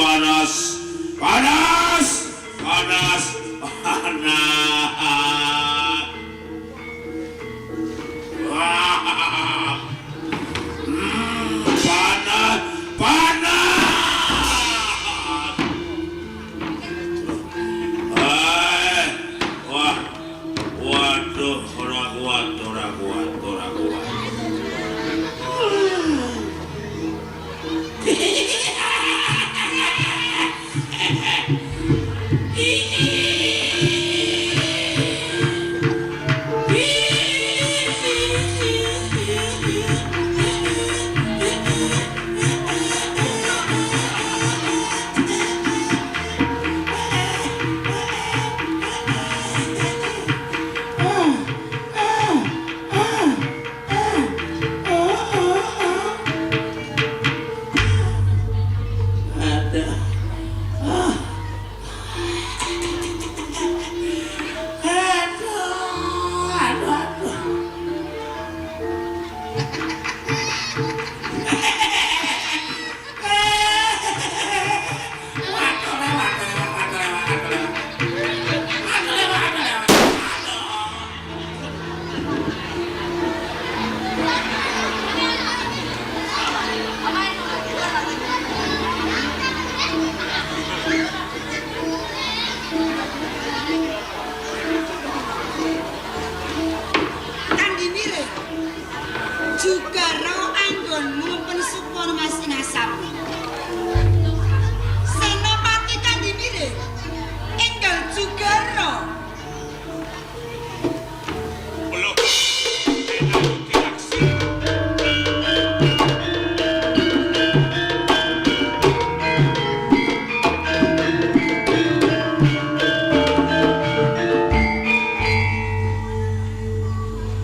Panas. Panas. Panas. Panas. Panas. Panas. Wah. Waduh, ora kuat, ora kuat, ora kuat.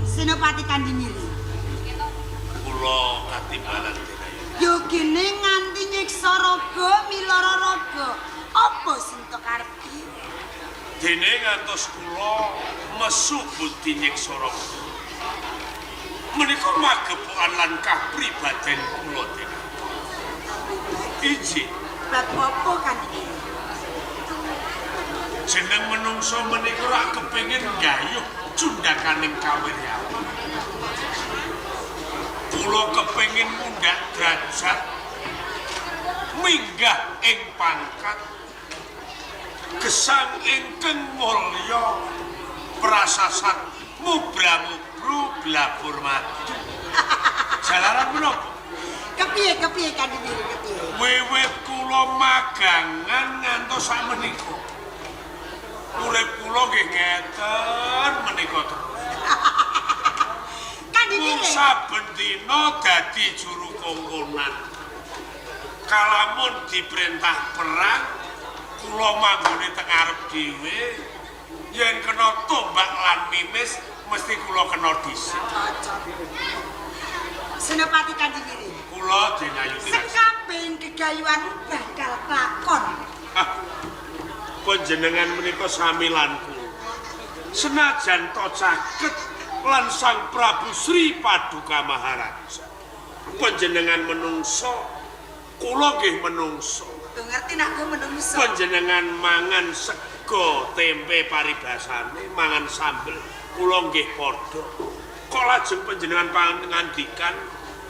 Senopati Kandimiri. Kula katimbalan Denayu. Yogene nganti nyiksa raga milara raga. Apa sing tok karepi? Dene ngantos kula mesu budi nyiksa raga. Menika magepokan lan kapribaden kula Denayu. Iji, Bab apa Kandimiri? Jeneng menungsa menika rak kepengin gayuh cundhakaning kawiryawan. Kula kepengin mundhak derajat, minggah ing pangkat, gesang ingkang mulya, prasasat mubra-mubru blabur madu. Jalaran menapa? Kepiye kepiye Kandimiri kepiye? Wiwit kula magangan ngantos sakmenika. Urip kula nggih ngeten menika terus. Kandimiri. Mung saben dina dadi juru kongkonan. Kalamun diperintah perang, kula manggone teng ngarep dhewe. Yen kena tombak lan mimis, mesti kula kena dhisik. Senopati Kandimiri. Kula Denayu Tiraksi. Sekabehing gegayuhan bakal kelakon. Panjenengan menika sami lan kula. Senajan to caket lan Sang Prabu Sri Paduka Maharaja. Panjenengan menungso, kula nggih menungso. Lho ngerti nek aku menungso. Panjenengan mangan sego tempe paribasane, mangan sambel, kula nggih padha. Kok lajeng panjenengan pangandikan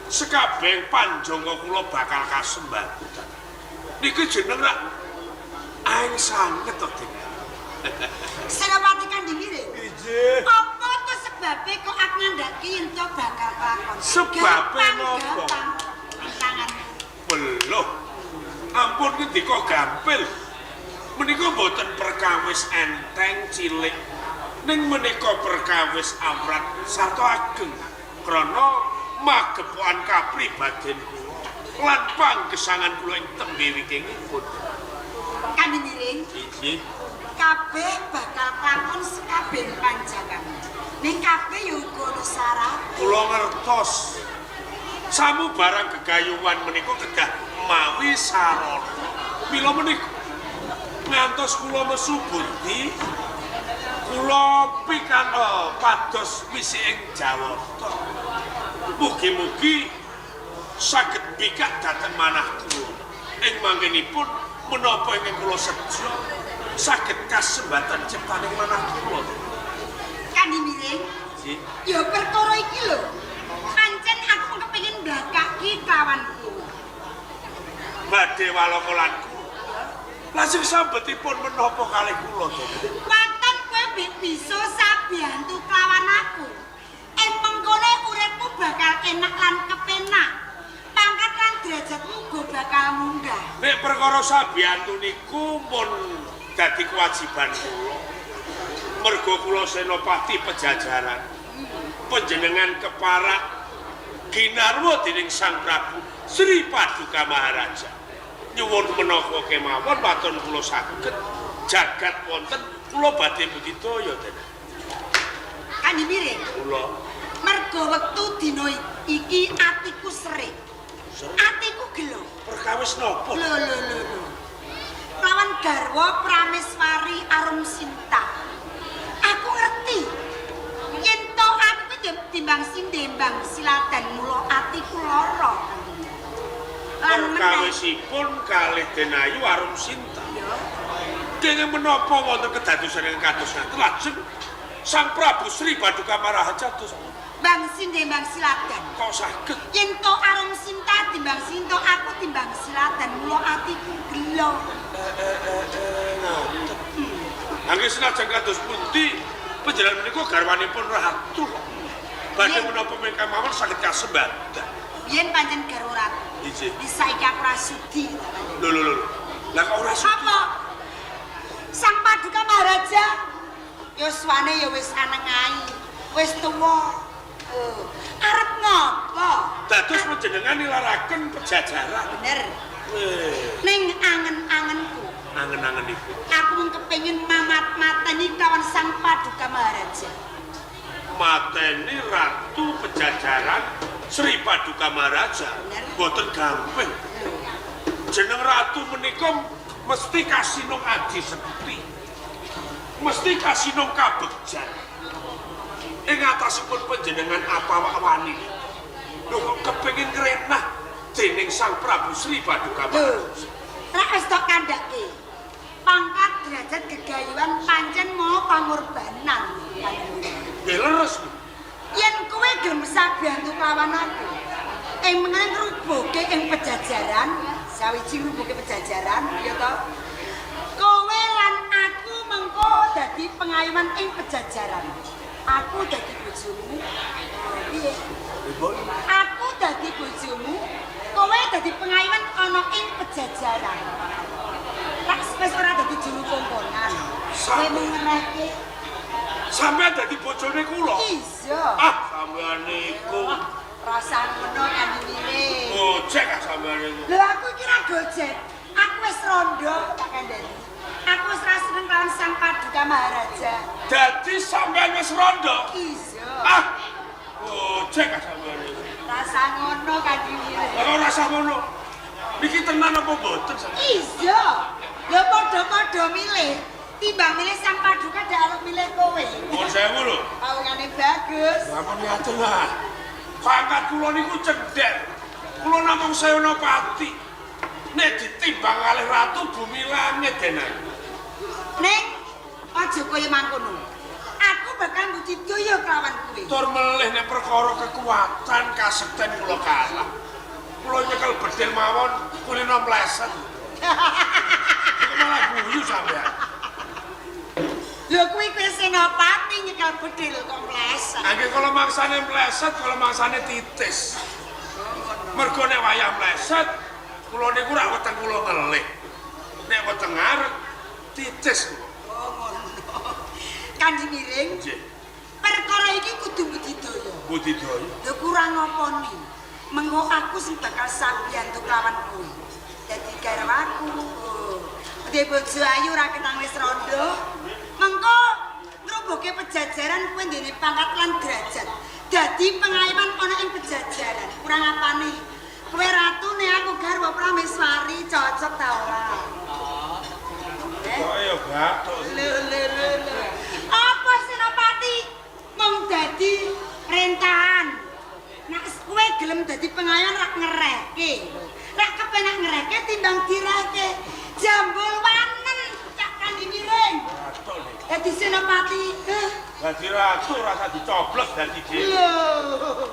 sekabeh panjangka kula bakal kasembatan. Niki jeneng rak aeng sanget to, Dik. Senopati Kandimiri. Inggih. Apa to sebabe kok aku ngandhake yen to bakal kelakon? Sebabe napa? Tangan. Beloh. Ampun ngendika gampil. Menika mboten perkawis enteng cilik. Ning menika perkawis awrat sarta ageng. Krana magepokan kapribaden kula lan panggesangan kula ing tembe wikingipun. Kandimiri. Inggih. Kabeh bakal kelakon sekabeh panjangan. Ning kabeh ya uga ana syarat. Kula ngertos. Samu barang gegayuhan menika kedah mawi sarana. Mila menika ngantos kula mesu budi, kula pikan pados misi ing Jawata. Mugi-mugi Saged bikak dhateng manah kula. Ing mangkenipun menapa ingkang kula sejo saged kasembatan ciptaning manah kula. Kandi miring. Nggih. Ya perkara iki lho. Pancen aku kepengin mblakake kawan kowe. Badhe walaka lan kula. Lajeng sambetipun menapa kalih kula to? Waton kowe bisa sabiyantu kelawan aku. Ing mengkone uripmu bakal enak lan kepenak. Pangkat lan derajatmu uga bakal munggah. Nek perkara sabiyantu niku mun dadi kewajiban kula. Mergo kula senopati pejajaran. Panjenengan keparak ginarwa dening Sang Prabu Sri Paduka Maharaja. Nyuwun menapa kemawon waton kula saged jagat wonten kula badhe budidaya tenan. Kandi miring. Kula Mergo wektu dina iki atiku serik. Atiku gelo. Perkawis napa? Lho lho lho lho. Lawan garwa Prameswari Arum Sinta. Aku ngerti. Yen to aku ki timbang sindembang siladan mula atiku lara. Lan meneh Perkawisipun kalih Denayu Arum Sinta. Ya. Kenging menapa wonten kedadosan ingkang kados ngaten lajeng Sang Prabu Sri Paduka Maharaja dos Bang sindembang siladan. Kok saged? Yen to Arum Sinta timbang Sinta, aku timbang siladan mula atiku gelo. Ngoten. Angge senajan kados pundi panjenengan menika garwanipun ratu kok. Badhe menapa ingkang mawon saged kasembatan. Yen pancen garwa ratu. Inggih. Saiki aku ora sudi. Lho lho lho. Lah kok ora sudi? Apa? Sang Paduka Maharaja yuswane ya wis anengai, wis tuwa. Arep ngopo? Dados panjenengan nilaraken pejajaran. Bener. Weh, Ning angen-angenku, angen-angen iku. Aku mung kepengin mamat-mateni kawan Sang Paduka Maharaja. Mateni Ratu Pejajaran Sri Paduka Maharaja. Bener. Boten gampang. Jeneng ratu menika mesti kasinung adi sekti. Mesti kasinung kabegjan. Ing atasipun panjenengan apa wani. Lho kok kepengin ngrenah dening Sang Prabu Sri Paduka Lho, Maharaja. Rak wis tok kandhake. Pangkat derajat gegayuhan pancen mau pangorbanan. Nggih leres. Yen kowe gelem sabiyantu kelawan aku, ing mengene ngrubuhke ing pejajaran, sawiji ngrubuhke pejajaran, ya toh? Kowe lan aku mengko dadi pengayoman ing pejajaran. Aku dadi bojomu. Piye? Aku dadi bojomu, kowe dadi pengayoman ana ing pejajaran. Rak wis ora dadi juru kongkonan. Kowe mung ngerehke. Sampeyan dadi bojone kula. Iya. Ah, sampeyan niku Rasane ngono kandhine. gojek ah sampeyan niku. Lho aku iki ra gojek. Aku wis rondo tak kandhani. Aku wis ra seneng kelawan Sang Paduka Maharaja. Dadi sampeyan wis rondo. Iya. Ah, gojek ah sampeyan niku. Rasa ngono kandhine. Lah kok ora sah ngono. Niki tenan apa mboten sampeyan? Iya. Lho padha-padha milih. Timbang milih Sang Paduka dak arep milih kowe. Nuwun sewu lho. Pawongane bagus. Ampun ngaten ah. Pangkat kula niku cendhek. Kula namung senopati. Nek ditimbang kalih ratu bumi langit denan. Ning aja kaya mangkono. Aku bakal budidaya kelawan kowe. Tur melih nek perkara kekuatan kasekten kula kalah. Kula nyekel bedil mawon kulino mleset. Iku malah guyu sampean. Lho kuwi kowe senopati nyekel bedil kok mleset. Angge kala mangsane mleset, kala mangsane titis. Mergo nek wayah mleset, kula niku rak weteng kula ngelih. Nek weteng ngarep titis kula. Oh ngono. Kandi miring, Nggih, perkara iki kudu budidaya. Budidaya. Lho kurang apa nih? Mengko aku sing bakal sambiyantu kelawan kowe. Dadi garwaku. Dadi bojo ayu ora ketang wis rondo. Mengko ngrubuhke pejajaran kowe ndene pangkat lan derajat. Dadi pengayoman ana ing pejajaran. Kurang apane? Kowe ratune aku garwa Prameswari, cocok ta ora? Eh? Kok ya bathuk. Lho lho lho lho. Apa senopati mung dadi perintahan. Nek kowe gelem dadi pengayoman rak ngereh. Dadi ratu rasa dicoblos dadi dhewe. Lho.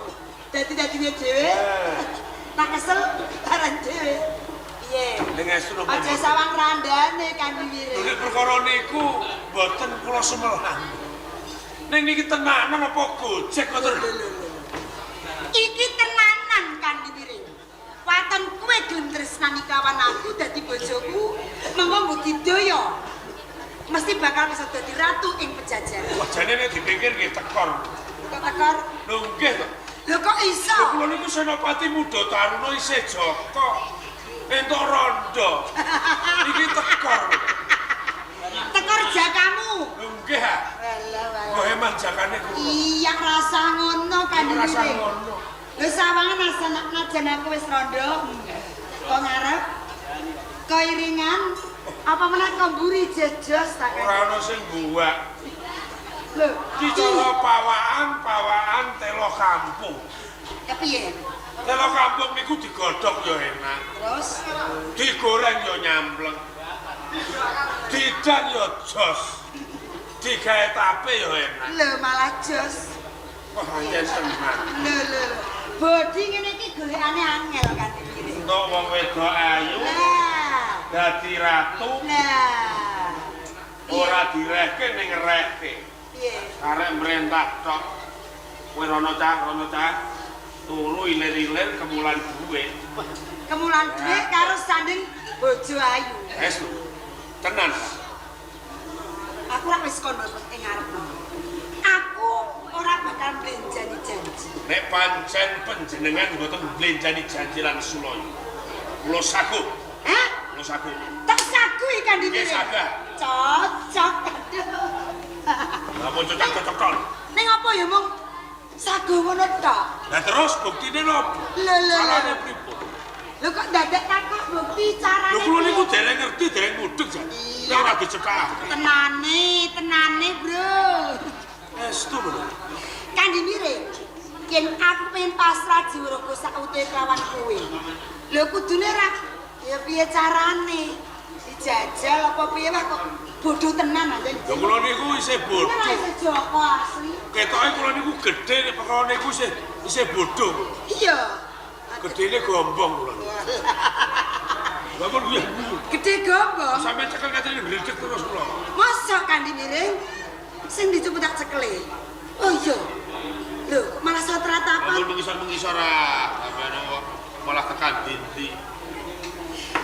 Dadi-dadine dhewe. Eh. Tak kesel bareng dhewe. Piye? Ning estu napa? Aja sawang randane Kandi Wiring. Lho nek perkara niku mboten kula sumelang. Ning niki tenanan apa gojek ngoten lho. Iki tenanan Kandi Wiring. Waton kowe gelem tresnani kawan aku dadi bojoku, mengko mbudidaya. Mesti bakal bisa dadi ratu ing pejajaran. Wah jane nek dipikir nggih tekor. Kok tekor? Lho nggih to. Lho kok iso? Lho kula niku Senopati Muda Taruna isih Jaka. Entuk rondo. Iki tekor. Tekor jakamu. Lho nggih ha. Walah walah. Kok eman jakane kula. Iya rasa ngono Kandi Rasa Wiring. ngono. Lho sawangan najan aku wis rondo. Kok ngarep? Kok iringan? Apa meneh kok mburi jejos tak Ora ana sing buwak. Lho, Iki cara pawaan telo kampung. kepiye? Telo kampung niku digodhog ya enak. Terus Digoreng ya nyambleng. Didan ya jos. Digawe tape ya enak. lho malah jos. Wah, pancen tenan. Lho lho. Bodi ngene iki golekane angel Kandi Wiring. Entuk wong wedok ayu Lah, dadi ratu lah. ora direhke ning ngerehke. Piye? Karek mrentah tok. Kowe rono cah, rono cah. Turu ilir-ilir kemulan duwe. Kemulan dhuwit karo sanding bojo ayu. Estu. Tenan. Aku ora wis kondo ing ngarepmu. Aku ora bakal mblenjani janji. Nek pancen panjenengan mboten mblenjani janji lan sulaya. Kula saguh, Hah? kula saguh. Tak sagu ikan di Nggih, sagah. Cocok. Aduh. Lah pun cocok-cocok tok. Ning apa ya mung sagu ngono tok. Lah terus buktine napa? Lho lho. Carane pripun? Lho kok dadak takok bukti carane. Lho kula niku dereng ngerti, dereng mudhek jan. Iya. Nek ora dicekake. Tenane, tenane, Bro. Estu lho. Kandi Miring, yen aku pengen pasrah jiwaraga saute kelawan kowe. Lho kudune ra ya piye carane? Dijajal apa piye wah kok bodoh tenan anjen. Lho kula niku isih Ora bodho. isih Joko asli. Ketoke kula niku gedhe nek perkara niku isih isih bodho. Iya. Gedene gombong kula niku. Lah pun kuwi. Gedhe gombong. Sampe cekel katene ndredeg terus kula. Mosok Kandi Miring sing dicupu tak cekele. Oh iya. Lho, malah sotratapan. Ampun mengisor-mengisor ah, sampeyan kok malah tekan dindi.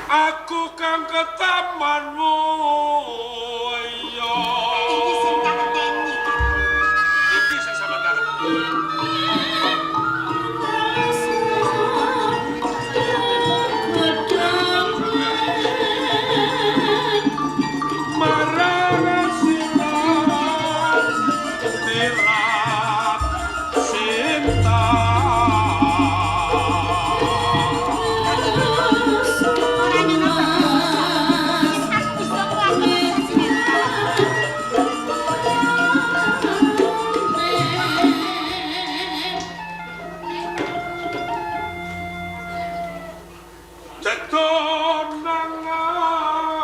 Aku kang ketamanmu iya. Iki sing tak eteni. Iki sing sampean karep. Marang sila tilap cinta. Ora nyono aku bisa nglakoni Ceton nangam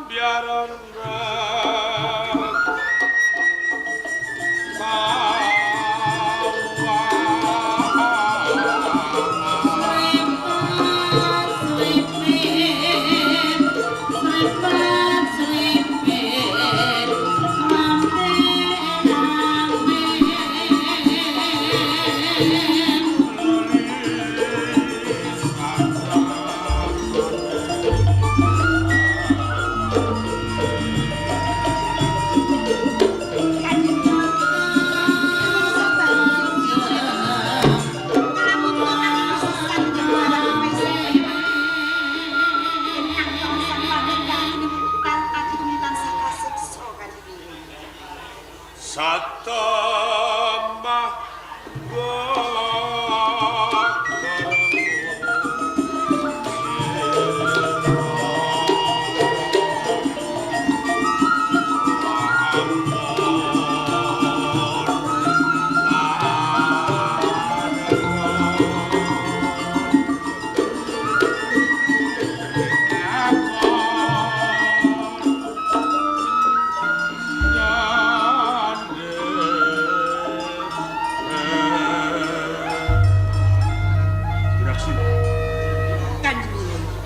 biaran Ora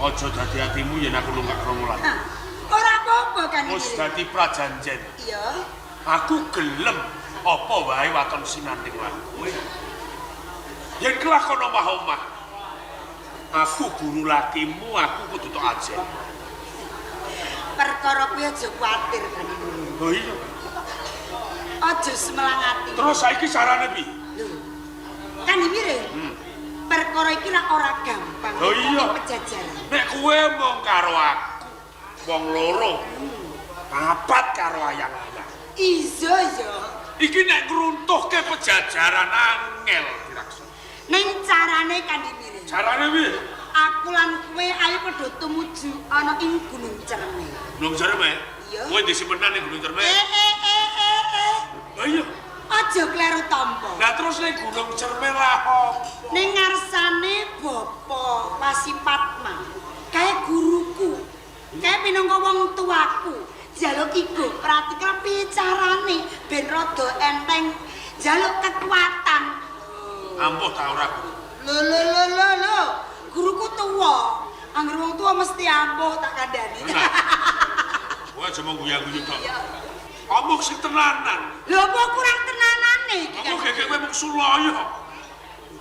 Aja dadi atimu yen aku lunggak romulan. Ora apa-apa kan iki. Wis dadi prajanjen. Iya. Aku gelem apa wae waton sinanding lan kowe. Yen kelakon omah-omah. Aku guru lakimu, aku kudu tok ajen. Perkara kuwi aja kuwatir kan iki. Lho iya. Aja semelang ati. Terus saiki carane piye? Lho. Kan iki Perkara iki ora gampang. Lho iya. Pejajaran. Nek kowe mung karo aku, wong loro. Papat karo ayang-ayang. Iya ya. Iki nek ngruntuhke pejajaran angel diraksa. Ning carane Kandi Miring. Carane piye? Aku lan kowe ayo padha tumuju ana ing Gunung Cerme. Gunung Cerme? Iya. Kowe disimpenan ning Gunung Cerme? Lha iya. Aja kleru tampa. Lah terus ning Gunung Cerme lah apa? Ning ngarsane Bapa Wasipatma, kae guruku. Kae minangka wong tuaku. Jaluk igo pratikal piye carane ben rada enteng, jaluk kekuatan. Ampuh ta ora? Lho lho lho lho lho. Guruku tuwa. Angger wong tuwa mesti ampuh tak kandhani. Kowe aja mung guya-guyu tok. Omong sing tenanan. Lho apa kurang tenanane iki? Aku gegek kowe mung sulaya.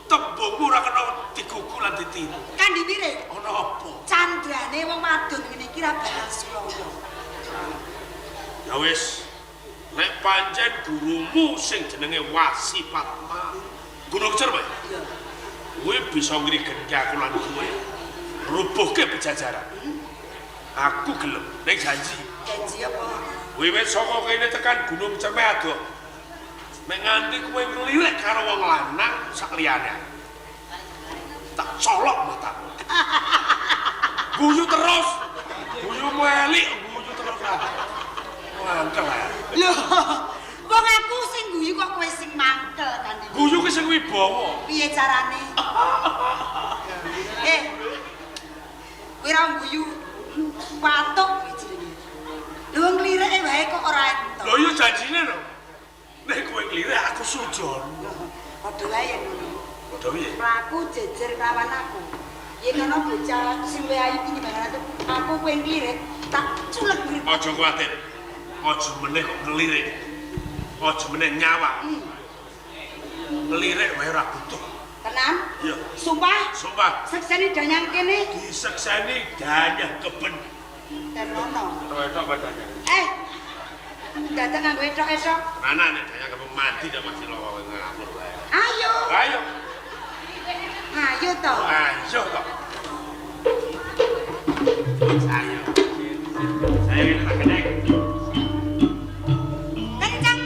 Tembungmu ora kena digugu lan ditiru. Kandi Miring? Ana apa? Candrane wong wadon ngene iki ra bakal sulaya. Ya wis. Nek pancen gurumu sing jenenge Wasipatma, Gunung Cerme. Iya. Kowe bisa ngrigenke aku lan kowe rubuhke pejajaran. Aku gelem ning janji. Janji apa? Wiwit saka kene tekan Gunung Cerme adoh. Nek nganti kowe nglirik karo wong lanang sak liyane. Tak colok matamu. Guyu terus. Guyumu elik, guyu terus. Mangkel ae. Lho, wong aku sing guyu kok kowe sing mangkel kan. Guyu ki sing wibawa. Piye carane? Kowe ra guyu watuk kuwi jenenge. Lho wong nglirike wae kok ora entuk. Lho iya janjine lho. Nek kowe nglirik aku sujono. Padha wae yen ngono. Padha piye? Mlaku jejer kawan aku. Yen ana bocah sing luwih ayu tinimbang aku kowe nglirik tak culek nglirik. Aja kuwatir. Aja meneh kok nglirik. Aja meneh nyawang. Nglirik wae ora butuh. Tenan? Iya. Sumpah? Sumpah. Sekseni danyang kene. Disekseni danyang keben. Tenono. Etok badane. Dadak nganggo etok-etok. Tenanan nek danyang keben mati dak mesti lawa ngawur wae. Ayo. Ayo. Ayo to. Ayo to. Ayo. Saya ini tak kenek. Kenceng.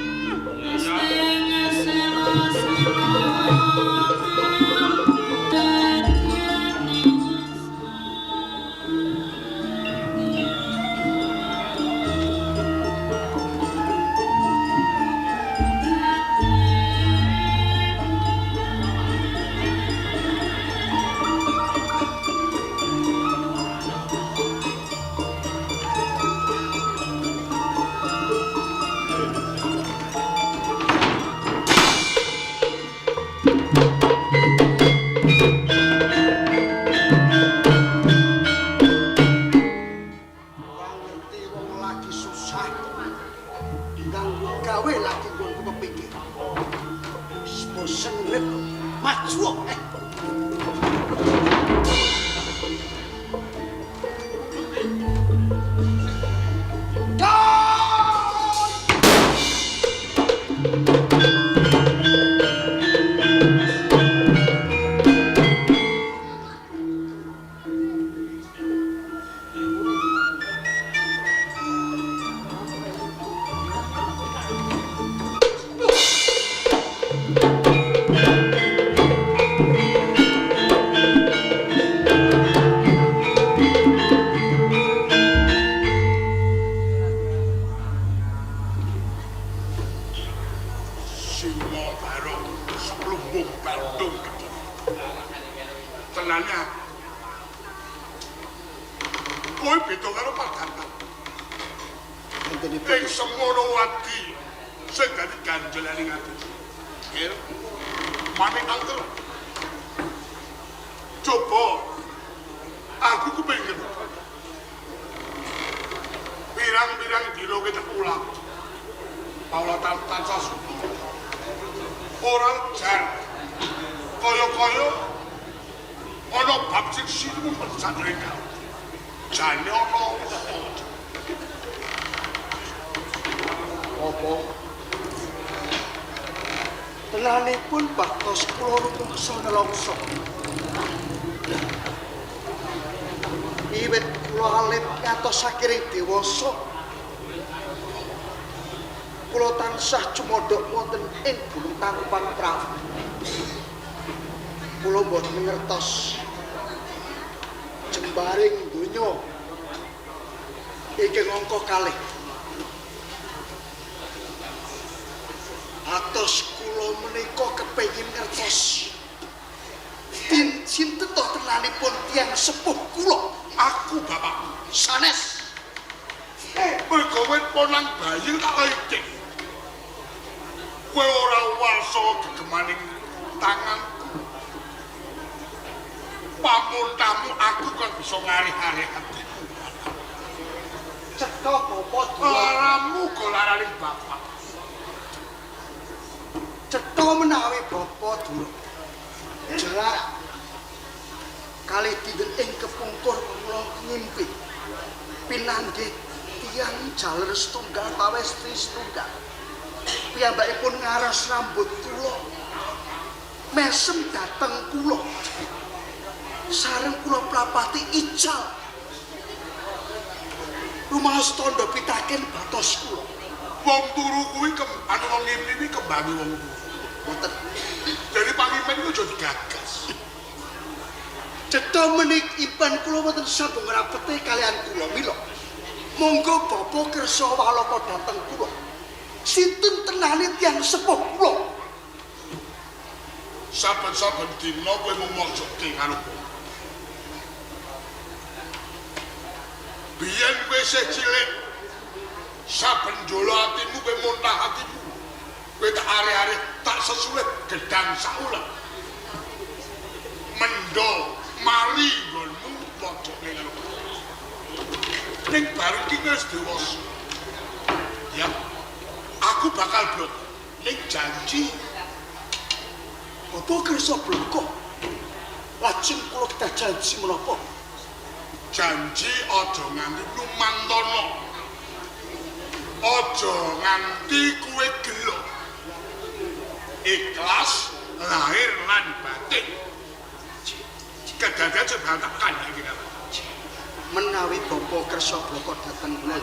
Kowe beda karo Pak Ing semono wadi sing dadi ganjelan ing ati. Nggih. Manik angkel. Coba aku kepengin iki mung pesan kau. Jane ana apa? Apa? Tenanipun batos kula rumangsa nelongso. Wiwit kula alit ngantos sakiring dewasa, kula tansah cumodhok wonten ing Gunung Tangkuban Prahu. Kula mboten ngertos jembaring donya ingkang angka kalih. Atos kula menika kepengin ngertos sinten toh tenanipun tiyang sepuh kula. Aku bapakmu sanes. Mergo wit ponang bayi tak licik. Kowe ora wasa gegemaning tanganku. Pamuntamu aku kan bisa ngarih-arih atiku. Cetha bapa duwe laramu go laraning bapak. Cetha menawi bapa durung jerak kali dinten ing kepungkur kula ngimpi pinanggih tiyang jaler setunggal pawestri setunggal. Piyambakipun ngaras rambut kula, mesem dhateng kula, sareng kula prapati ical. Rumaos tandha pitaken batos kula. Wong turu kuwi anu wong ngimpi kuwi kembangi wong turu. Mboten. Jadi pangimpen iku aja digagas. Cetha menik impen kula wonten sambung rapete kalian kula mila. Monggo bapa kersa walaka dhateng kula. Sinten tenane tiyang sepuh kula? Saben-saben dina kowe mung mojoke karo kowe. Biyen kowe isih cilik, saben njolo atimu kowe muntah atimu. Kowe tak areh-areh tak sesulit gedang saulet. Mendo mari nggonmu mojoke karo kowe. Ning baru iki wis dewasa. Ya. Aku bakal blok ning janji. Bapa kersa bloko. Lajeng kula kedah janji menapa? Janji aja nganti lumantono. Aja nganti kowe gelo. Ikhlas lahir lan batin. Kedadean coba tak kandhake iki. Menawi bapa kersa bloko dhateng kula,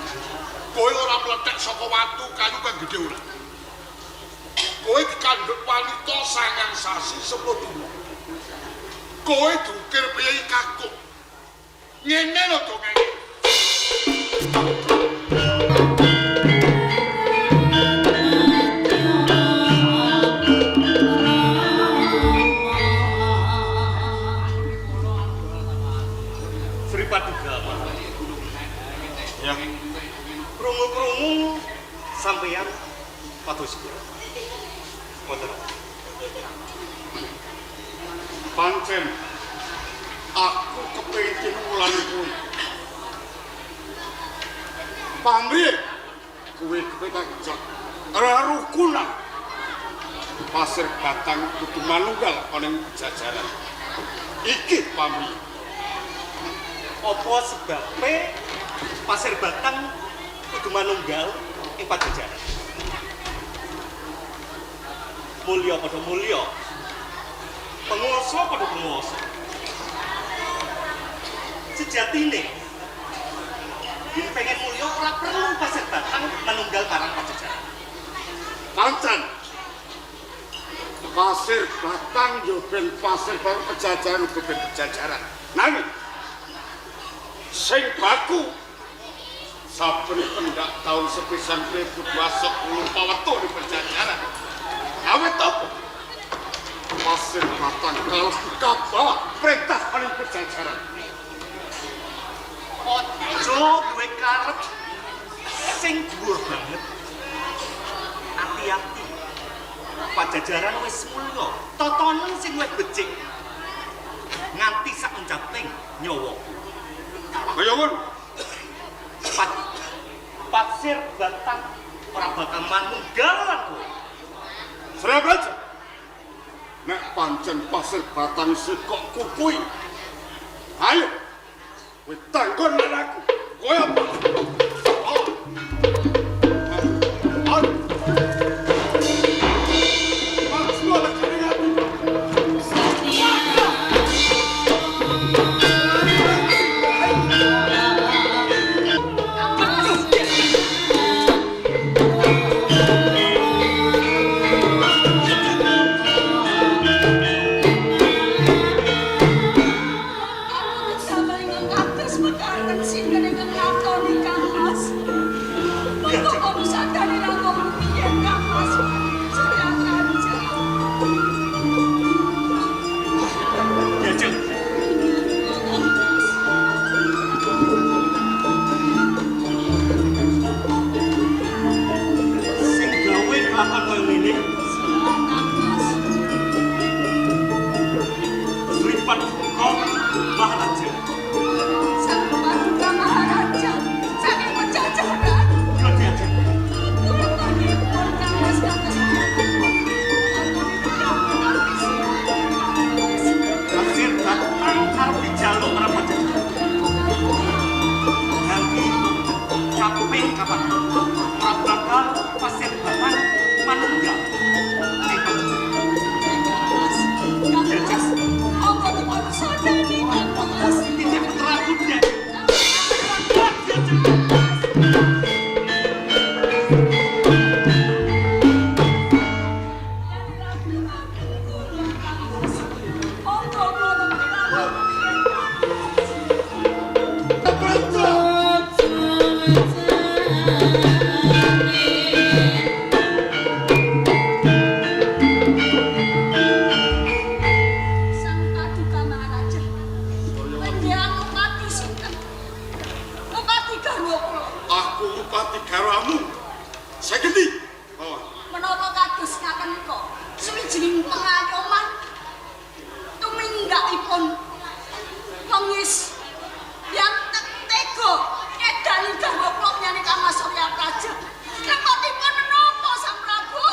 kowe ora mlethek saka watu kayu kang gedhe ora. Kowe dikandhut wanita 9 sasi 10 dina. Kowe diukir priyayi kakuk. Ngene lho dongenge. Sri Paduka Maharaja. Ya. Krungu-krungu sampeyan pados kula. Mboten. Pancen aku kepengin tinulan kuwi. Pamrih kuwi kepekak rerukunan. Pasir Batang kudu manunggal ana ing jajaran. Iki pamrih. Apa sebabe Pasir Batang kudu manunggal ing pajajaran? Mulya padha mulya, penguasa padha penguasa. Sejatine yen pengen mulya ora perlu Pasir Batang manunggal marang pajajaran. Pancen Pasir Batang yo ben Pasir Batang pajajaran uga ben pajajaran. Nanging sing baku saben pendak taun sepisan kuwi kudu asok lupa wetu di pajajaran. Awet apa? Pasir Batang kalebu kabawa perintah paling pajajaran. Aja duwe karep sing dhuwur banget. Ati-ati. Pajajaran wis mulya, tatanan sing luwih becik. Nganti sak uncaping nyawaku. Kaya ngono. Pasir Batang ora bakal manunggal lan kowe. Srebraja. Nek pancen Pasir Batang sikok kukui, Ayo. Kowe tanggon lan aku. Kowe apa? Oh. Oh. Maju legane aku. Sing gawe kelakon koyo ngene Sri Paduka Maharaja. Sang Paduka Maharaja saking Pajajaran. Yo diajeng. Kula panjenengan Kang Mas kados Pasir Batang arep dijaluk marang Pajajaran. Ganti kaping kapan? Ora bakal Pasir Batang manunggal ing Pajajaran. Kang Mas, apa dipun sadani Kang Mas? Titip putraku diajeng. Diajeng. Sang Paduka Maharaja. Panjenengan upati sinten? Upati garwa kula. Aku upati garwamu. Saiki ndi? Oh. Menapa kados ngaten kok suwijining pengayoman tuminggakipun pengis yang tega nyedani garwa kula menyang Kang Mas Surya Praja. Lepatipun menapa Sang Prabu?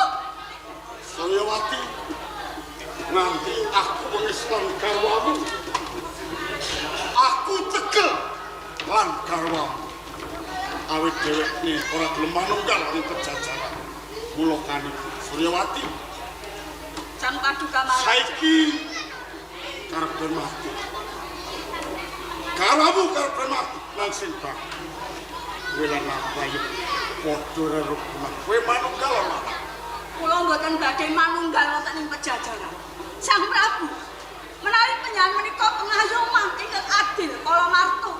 Suryawati, nanti aku mengislam garwamu. Aku tegel lan garwamu. Awit dhewekne ora gelem manunggal ing Pajajaran. Mula kaniku Suryawati, Sang Paduka Maharaja. saiki karepe mati. Garwamu karepe mati lan sing baku. Kowe lan aku ayo padha rerugunan. Kowe manunggal ora? Kula mboten badhe manunggal wonten ing Pajajaran. Sang Prabu, menawi panjenengan menika pengayoman ingkang adil kala marta,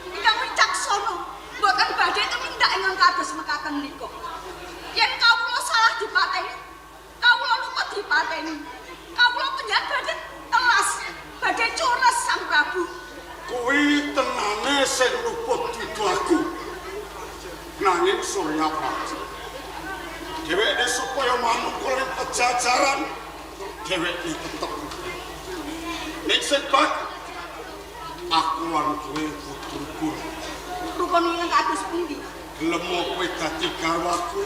ingkang wicaksana, mboten badhe tumindak ingkang kados mekaten menika. Yen kawula salah dipateni, kawula luput dipateni. Kawula panjenengan badhe telas, badhe cures Sang Prabu. Kuwi tenane sing luput dudu aku. Nanging Surya Praja, dheweke supaya manunggal ing Pajajaran, dheweke tetep kudu. Ning sing baku, aku lan kowe kudu rukun. Rukun ingkang kados pundi? Gelem kowe dadi garwaku,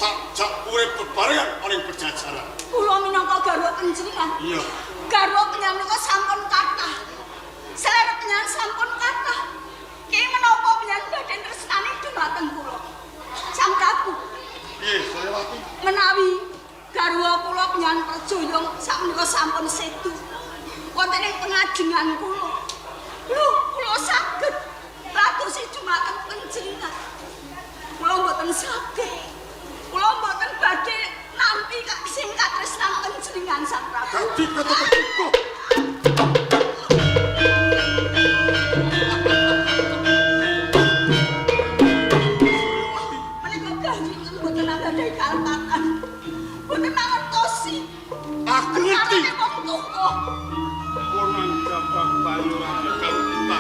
tak jak urip bebarengan ing Pajajaran. Kula minangka garwa panjenengan. Iya. Garwa panjenengan menika sampun kathah. Selera panjenengan sampun kathah. Ki menapa panjenengan badhe tresnani dumateng kula? Sang Prabu, Piye, Suryawati? menawi garwa kula panjenengan perjaya sakmenika sampun sedo wonten ing pengajengan kula. Lho, kula saged radosi dumateng panjenengan. Kula mboten saged. Kula mboten badhe nampi sing katresnan panjenengan Sang Prabu. Dadi ketepet cukup. Menika ganjingan mboten anggadhahi kalepatan. Mboten mangertosi. Aku ngerti. Perkarane wong tuwa. Konang gampang bayu rame kalau kita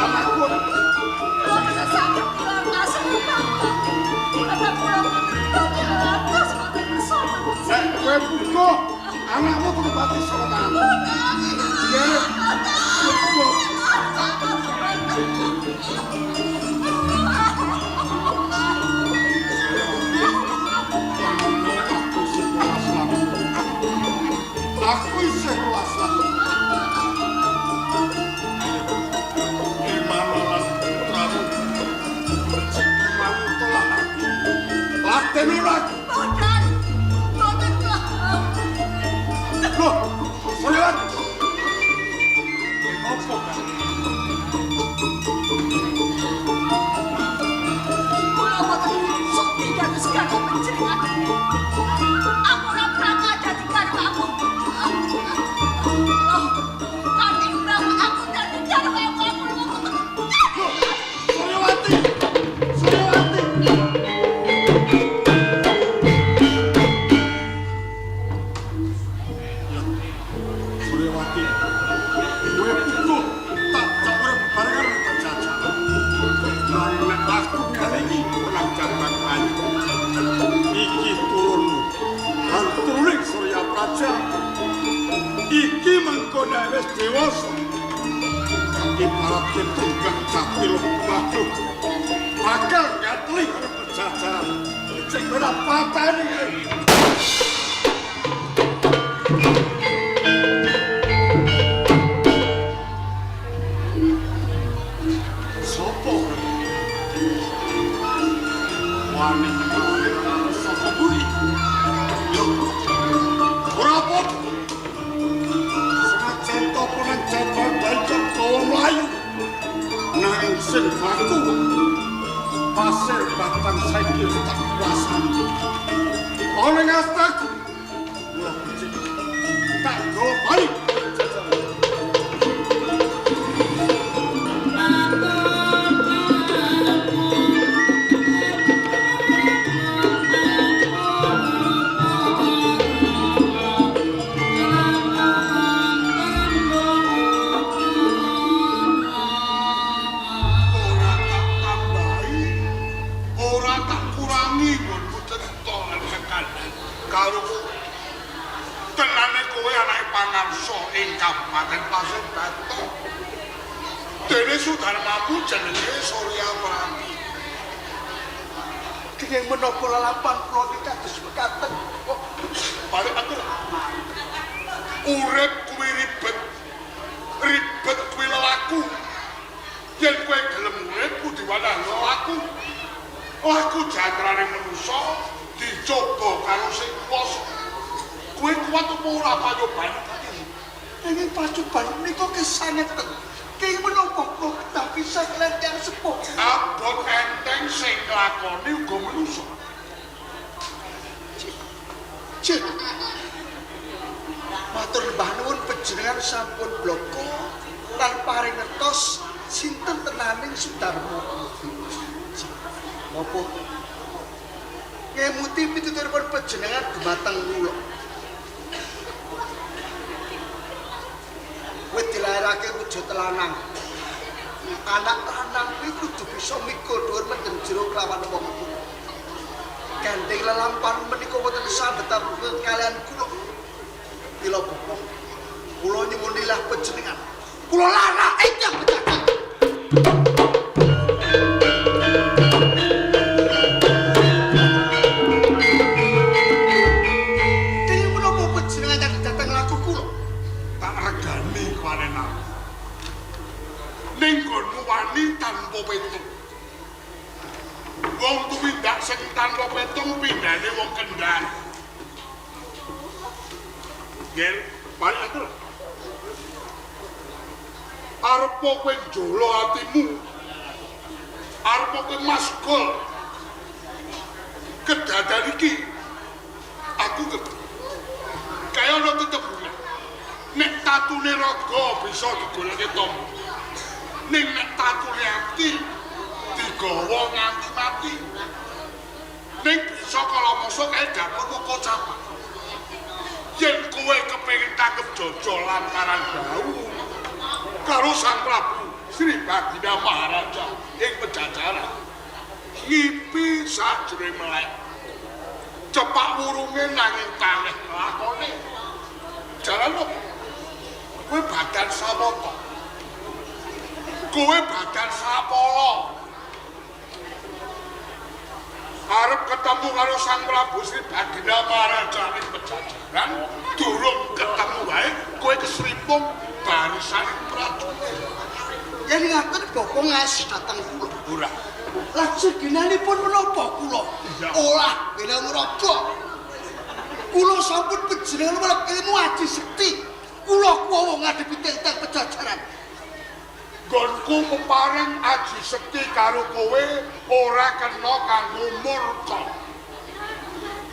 Anakku. Boten saged kula asem bapak. Bapak kula atos boten kersa. Nek kowe buka, anakmu kudu pati saka tanganmu. Iya. Cukup. Aku isih welas laku. Imam lan putramu becik manut lan aku. Laten ora. Boten. Boten kula. Loh, Suryawan. Apa kan? Kula boten sudi dados garwa panjenengan. Aku ora bakal dadi garwamu. Loh, katimbang aku dadi garwamu aku lunga. Suryawati. Suryawati. Suryawati. Kowe putuh tak jak urip bebarengan karo jajaran. Nanging nek aku kali iki menang jabang bayi. Iki turunmu. Lan turuning Surya Praja. Iki mengko nek wis dewasa. Ibarat tunggak jati luh waduh. Bakal gatli karo pejajaran. Cek ora pateni. Sopo? Wani wani saka buri. Yo. Ora apa-apa. Senajan topo nang jabang bayi gawa mlayu. Nanging sing baku pasir batang saiki wis tak kuasani. Ana ing astaku. Mula becik tak gawa bali. Ora tak tambahi, ora tak kurangi nggonku cerita lan kekandhan karo kowe. Tenane kowe anake Pangarsa ing Kabupaten Pasir Batok. Dene Sudarmaku jenenge Surya Prati. Kenging menapa lelampahan kula iki kados mekaten. Kok Balik aku. Urip kuwi ribet. Ribet kuwi lelaku. Yen kowe gelem urip kudu wanah lelaku. Laku jantrane manusa dicoba karo sing kuwasa. Kowe kuat apa ora panyoban iki? Kenging pacoban menika kesaneten. Kenging menapa kula kedah pisah kaliyan tiyang sepuh. Abot enteng sing nglakoni uga manusa. Cik. Matur mbah nuwun panjenengan sampun bloko lan paring ngertos sinten tenaning Sudarma. Cik. Napa? Ngemuti pituturipun panjenengan dumateng kula. Kowe dilairake wujud lanang. Anak lanang kuwi kudu bisa mikul dhuwur mendem jero kelawan wong tuwa. Gandeng lelampahan menika wonten sambetan kalian kula. Mila bapak, kula nyuwun ilah panjenengan. Kula larang ingkang pejagat. Kaya menapa panjenengan yang datang laku kula? Tak regani kuwanenamu. Ning nggonmu wani tanpa petung. Wong tumindak sing tanpa petung pindhane wong Kendal. Gel, balik aku. Arep kowe njolo atimu. Arep kowe masgol. Kedadan iki aku ngerti. Kaya ana tetembungan. Nek tatune raga bisa digoleki tombo. Ning nek tatune ati digawa nganti mati. Ning bisa kala masa kae dapur muka capak. Yen kowe kepengin tangkep jojo lantaran bau karo Sang Prabu Sri Baginda Maharaja ing Pajajaran. Ngipi sajroning melek. Cepak wurunge nanging taleh lakone. Jalan opo? Kowe badan sawata. Kowe badan sapala. Arep ketemu karo Sang Prabu Sri Baginda Maharaja ing Pajajaran, durung ketemu wae kowe kesrimpung barisan prajurit. Yen ngaten bapa ngas dhateng kula. Ora. Lah segenanipun menapa kula? Olah bela ngraga. Kula sampun panjenengan welep ilmu aji sekti. Kula kuwawa ngadepi tentang Pajajaran. Nggonku peparing aji sekti karo kowe ora kena kanggo murka.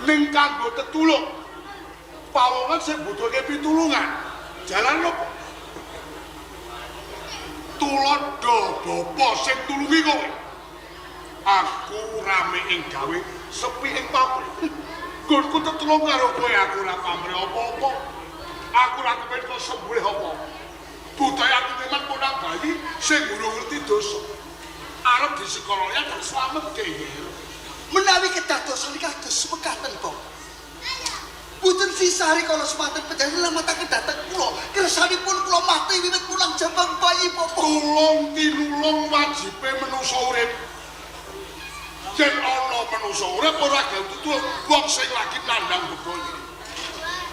Ning kanggo tetulung. Pawongan sing butuhke pitulungan. Jalan opo? Tulodo bapa sing tulungi kowe. Aku rame ing gawe, sepi ing pamrih. Nggonku tetulung karo kowe aku ora pamrih apa-apa. Aku ora kepengin kok sembulih apa-apa. Budaya aku memang ponang bayi sing urung ngerti dosa. Arep disikoloya tak slamet dhewe. Menawi kedadosan kados mekaten, Bapa. Boten sisari kala semanten panjenengan lamataken dhateng kula. Kersanipun kula mati wiwit pulang jambang bayi, Bapa. Tulung tinulung wajibe manusa urip. Yen ana manusa urip ora gawe tutulung wong sing lagi nandhang bebaya.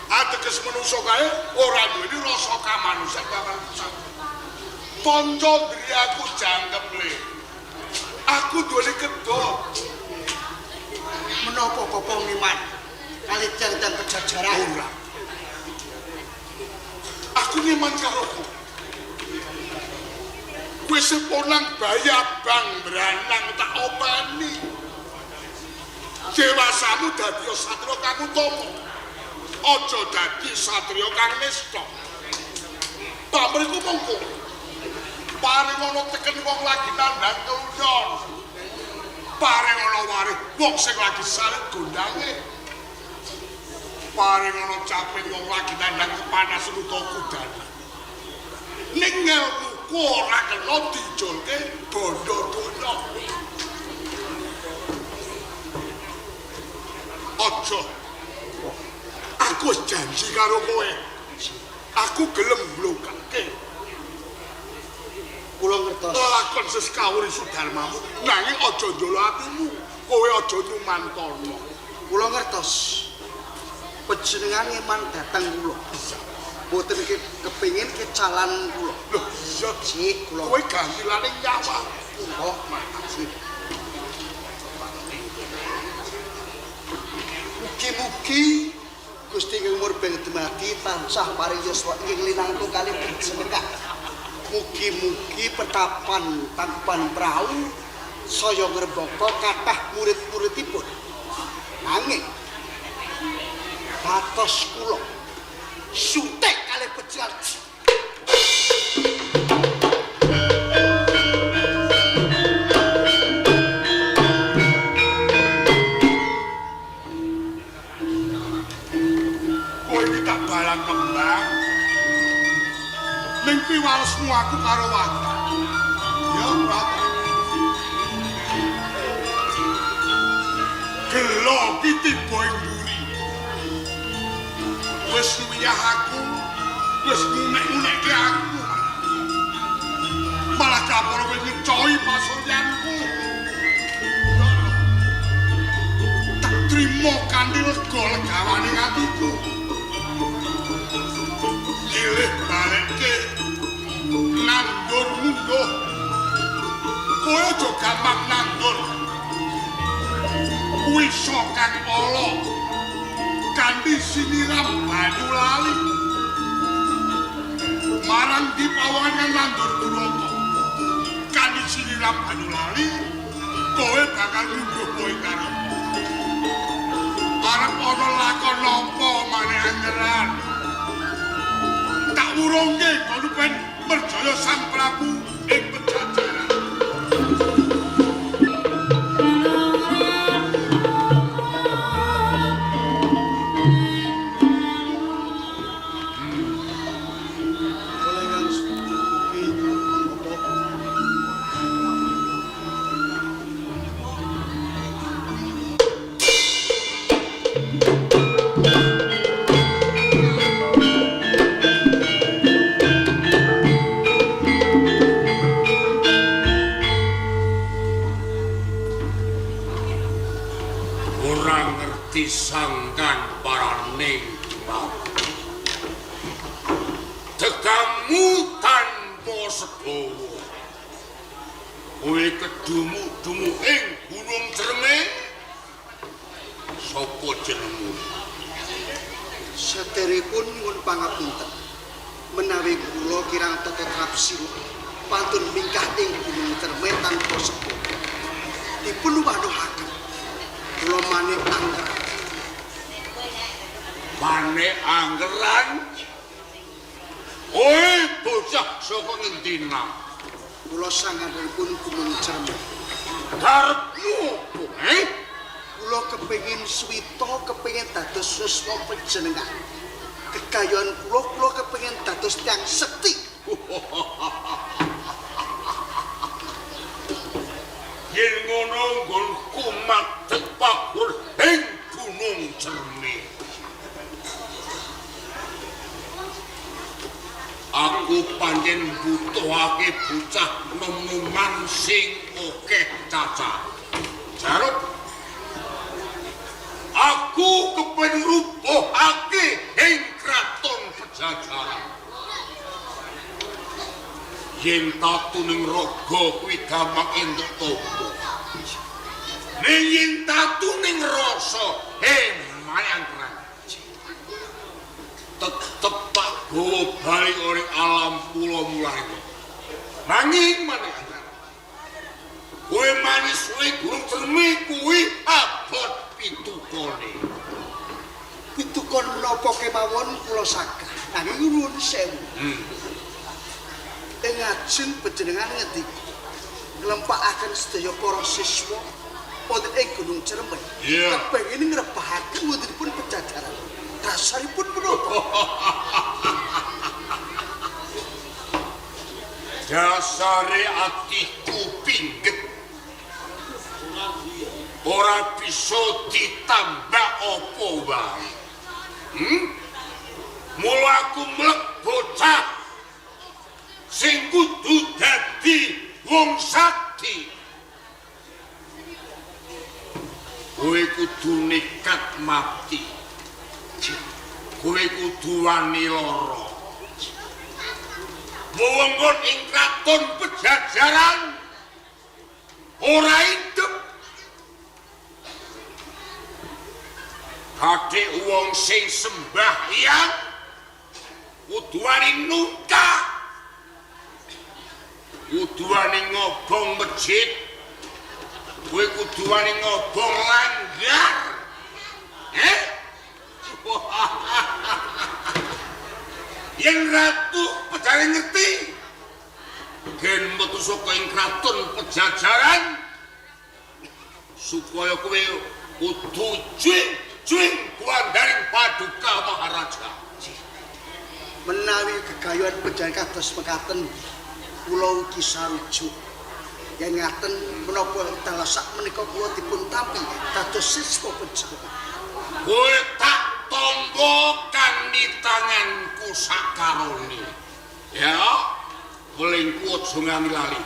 Ateges manusa kae ora duweni rasa kamanusan kamanusan. Panca ndriyaku jangkep le. Aku duweni kedha. Menapa Bapa ngiman kali tentang Pajajaran? Ora. Aku ngiman karo kowe. Kowe seponang bayi abang branang tak openi. Dewasamu dadi satriya kang utama. Aja dadi satriya kang nista. Pamrihku mongko. Paring ana teken wong lagi nandhang kelunyon. Paring ana warih wong sing lagi salit gondange. Paring ana caping wong lagi nandhang kepanasan utawa kudane. Ning ngelmuku ora kena dijolke bondo donya. Aja. Aku wis janji karo kowe. Aku gelem mblokake. Kula ngertos. Lakon seskawuri sudarmamu, nanging aja njolo atimu. Kowe aja nyumantana. Kula ngertos. Panjenengan ngeman dhateng kula. Mboten kepengin kecalan kula. Lho iya, Sik kula. Kowe gantilane nyawa. Oh, makasih. Mugi-mugi Gusti ingkang murbeng dumadi tansah paring yuswa ing linangkung kalih panjenengan. Mugi-mugi petapan Tangkuban Prau saya ngrembaka kathah murid-muridipun. Nanging batos kula sutek kalih pejal. Kowe iki tak balang kembang. Ning piwalesmu aku karo watak. Ya ora. Gelo ki tiba ing mburi. Wis nguyah aku, wis ngunek-ngunekke aku. Malah kaporo wis ngecohi pasuryanku. Tak trimo kanthi lega legawane atiku. Nyilih balekke nandur munduh. Kowe aja gampang nandur. Wisa kang ala kanthi siniram banyu lali. Marang di pawongan kang nandur duraka. Kanthi siniram banyu lali, kowe bakal ngunduh kowe karo. Arep ana lakon apa maneh angeran? Tak wurungke kono ben merjaya Sang Prabu ing Pajajaran. Kula ingkang mugi apa Ngerti sangkan paraning dumadi. Tekamu tanpa sebawa. Kowe kedumu-dumu ing Gunung Cerme. Sapa jenengmu? Saderepun nyuwun pangapunten. Menawi kula kirang tata trapsila pantun mingkah ing Gunung Cerme tanpa sebawa. Dipun wanuhaken. Kula manik anggeran. Manik anggeran? Kowe bocah saka ngendi nang? Kula sanganipun Gunung Cerme. Karepmu opo, eh? Kula kepengin swita, kepengin dados siswa panjenengan. Kegayuhan kula, kula kepengin dados tiyang sekti. Yen ngono nggonku madhep pagur ing Gunung Cerme. Aku pancen butuhake bocah nom-noman sing akeh cacah. Jarut, aku kepengin rubuhake ing kraton Pajajaran. Yen tatuning raga kuwi gampang entuk tampa. Ning yen tatuning rasa, mayang keren. Tetep tak gawa bali ing alam pulo mulane. Nanging maneh kowe manis suwe Gunung Cerme kuwi abot pitukone. Pitukon menapa kemawon kula sagah. Nanging nyuwun sewu. Ing ajeng panjenengan ngendika nglempakaken sedaya para siswa wonten ing Gunung Cerme. Kepengin ngrebahaken wontenipun Pajajaran. Dasaripun menapa? Dasare atiku pingget. Ora bisa ditambah apa wae. Mula aku mlek bocah sing kudu dadi wong sakti. Kowe kudu nekat mati. Kowe kudu wani lara. Wewengkon ing kraton Pajajaran ora idep. Kadek wong sing sembahyang kudu wani nungkak, kudu wani ngobong masjid, kowe kudu wani ngobong langgar. Yen ratu Pajajaran ngerti, gen metu saka ing kraton Pajajaran supaya kowe kudu juing kuwandaring paduka Maharaja. Menawi gegayuhan panjenengan kados mekaten kula ugi sarujuk. Yen ngaten menapa dalah sak menika kula dipun tampi dados siswa panjenengan. Kowe tak tampa kanthi tanganku sakarone. Ya, welingku aja nganti lali.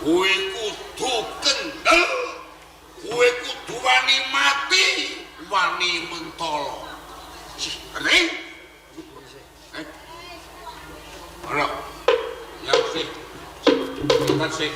Kowe kudu kendel, kowe kudu wani mati, wani mentolo. Ngerti? Ora. Ya sih. Bentar sih.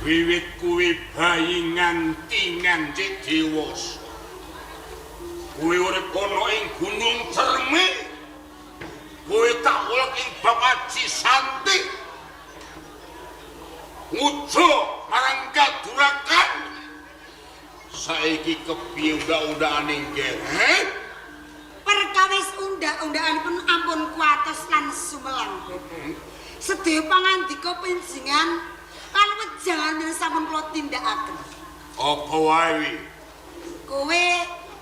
Wiwit kuwi bayi nganti nganti dewasa. Kuwi urip ana ing Gunung Cerme. Kuwi tak ulek ing bab aji santi. Ngujo marang kadurakan. Saiki kepiye undak-undakane nggih? Perkawis undak-undakanipun ampun kuatos lan sumelang. Sedaya pangandika panjenengan Lan wejangan menika sampun kula tindakaken. Apa wae wi? Kowe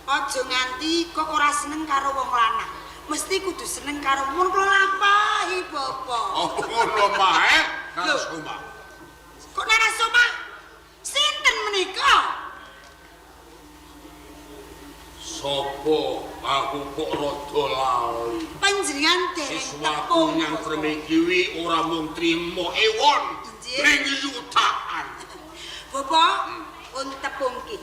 aja nganti kok ora seneng karo wong lanang. Mesti kudu seneng karo mun kula lampahi, Bapak. Apa ngono mae? Narasoma. Kok Narasoma? Sinten menika? Sopo aku kok rada lali. Panjenengan dereng Siswaku tepung. nyang Tremiki wi ora mung trimo ewon, ning yutaan. Bapak, pun tepung ki.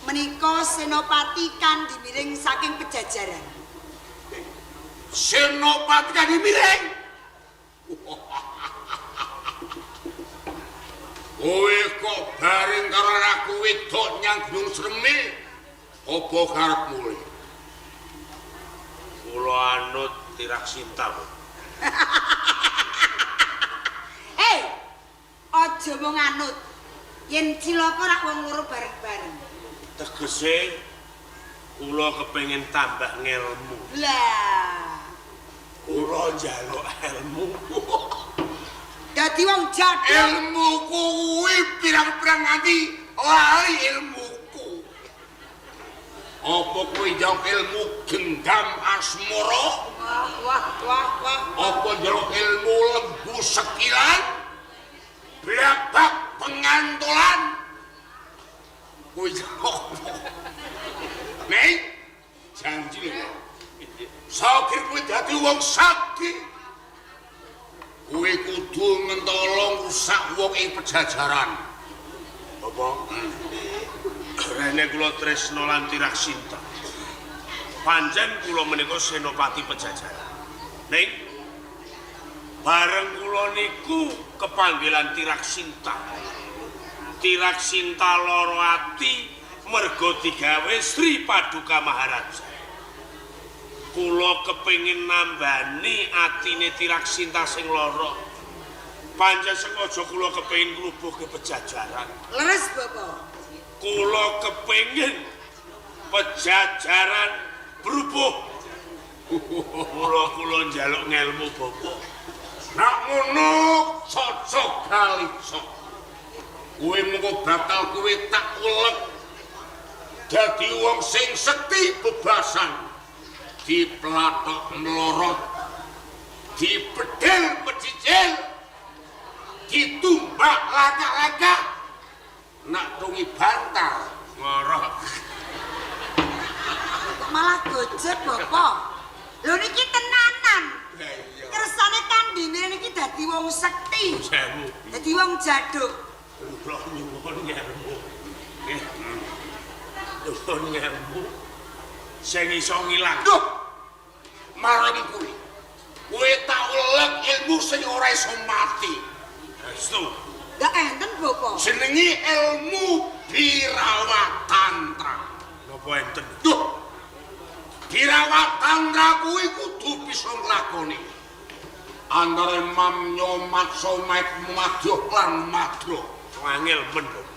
Menika Senopati Kandi Miring saking Pejajaran. Senopati Kandi Miring. Kowe kok bareng karo aku wedok nyang Gunung Sremi, apa karep mulih? Kula anut Tirak Sinta. Hei, aja mung anut. Yen cilaka rak wong loro bareng-bareng. Tegese kula kepengin tambah ngelmu. Lah, kula njaluk ilmu. Dadi wong jaduk. Ilmu kuwi pirang-pirang nganti lali ilmuku. Apa kuwi njaluk ilmu genggam asmara? Wah, wah, wah, wah. Apa njaluk ilmu lembu sekilan? Blabak pengantolan? Kuwi njaluk apa? Nek janji lho. Sakir kuwi dadi wong sakti. Kuwi kudu mentolong rusak wong ing pejajaran. Bapak, rene kula tresna lan Tirak Sinta. Pancen kula menika senopati pejajaran. Ning bareng kula niku kepanggilan Tirak Sinta. Tirak Sinta lara ati merga digawe Sri Paduka Maharaja. Kula kepengin nambani atine Tirak Sinta sing lara. Pancen sengaja kula kepengin nglubuhke pejajaran. Leres, Bapak. Kula kepengin pejajaran brubuh. Kula njaluk ngelmu, Bapak. Nak ngono cocok kalicok. Kowe mengko bakal kowe tak ulek dadi wong sing sekti bebasan. Diplathok mlorot, dipedhil pecicil, ditumbak laka-laka, nak tungi bantal ngorok. Kok malah gojek, Bapak? Lho niki tenanan. Kersane Kandi niki dadi wong sekti. Dadi wong jaduk. Kula nyuwun ngelmu. Nggih. Nyuwun ngelmu. Sing iso ngilang. Duh. Marang kuwi. Kowe tak ulek ilmu sing ora iso mati. Estu. Lah enten, Bapak. Jenenge ilmu Birawatantra. Napa enten? Duh. Birawatantra kuwi kudu bisa nglakoni. Antara mamnyo matsa mait madya lan madra. Angel men, Bapak.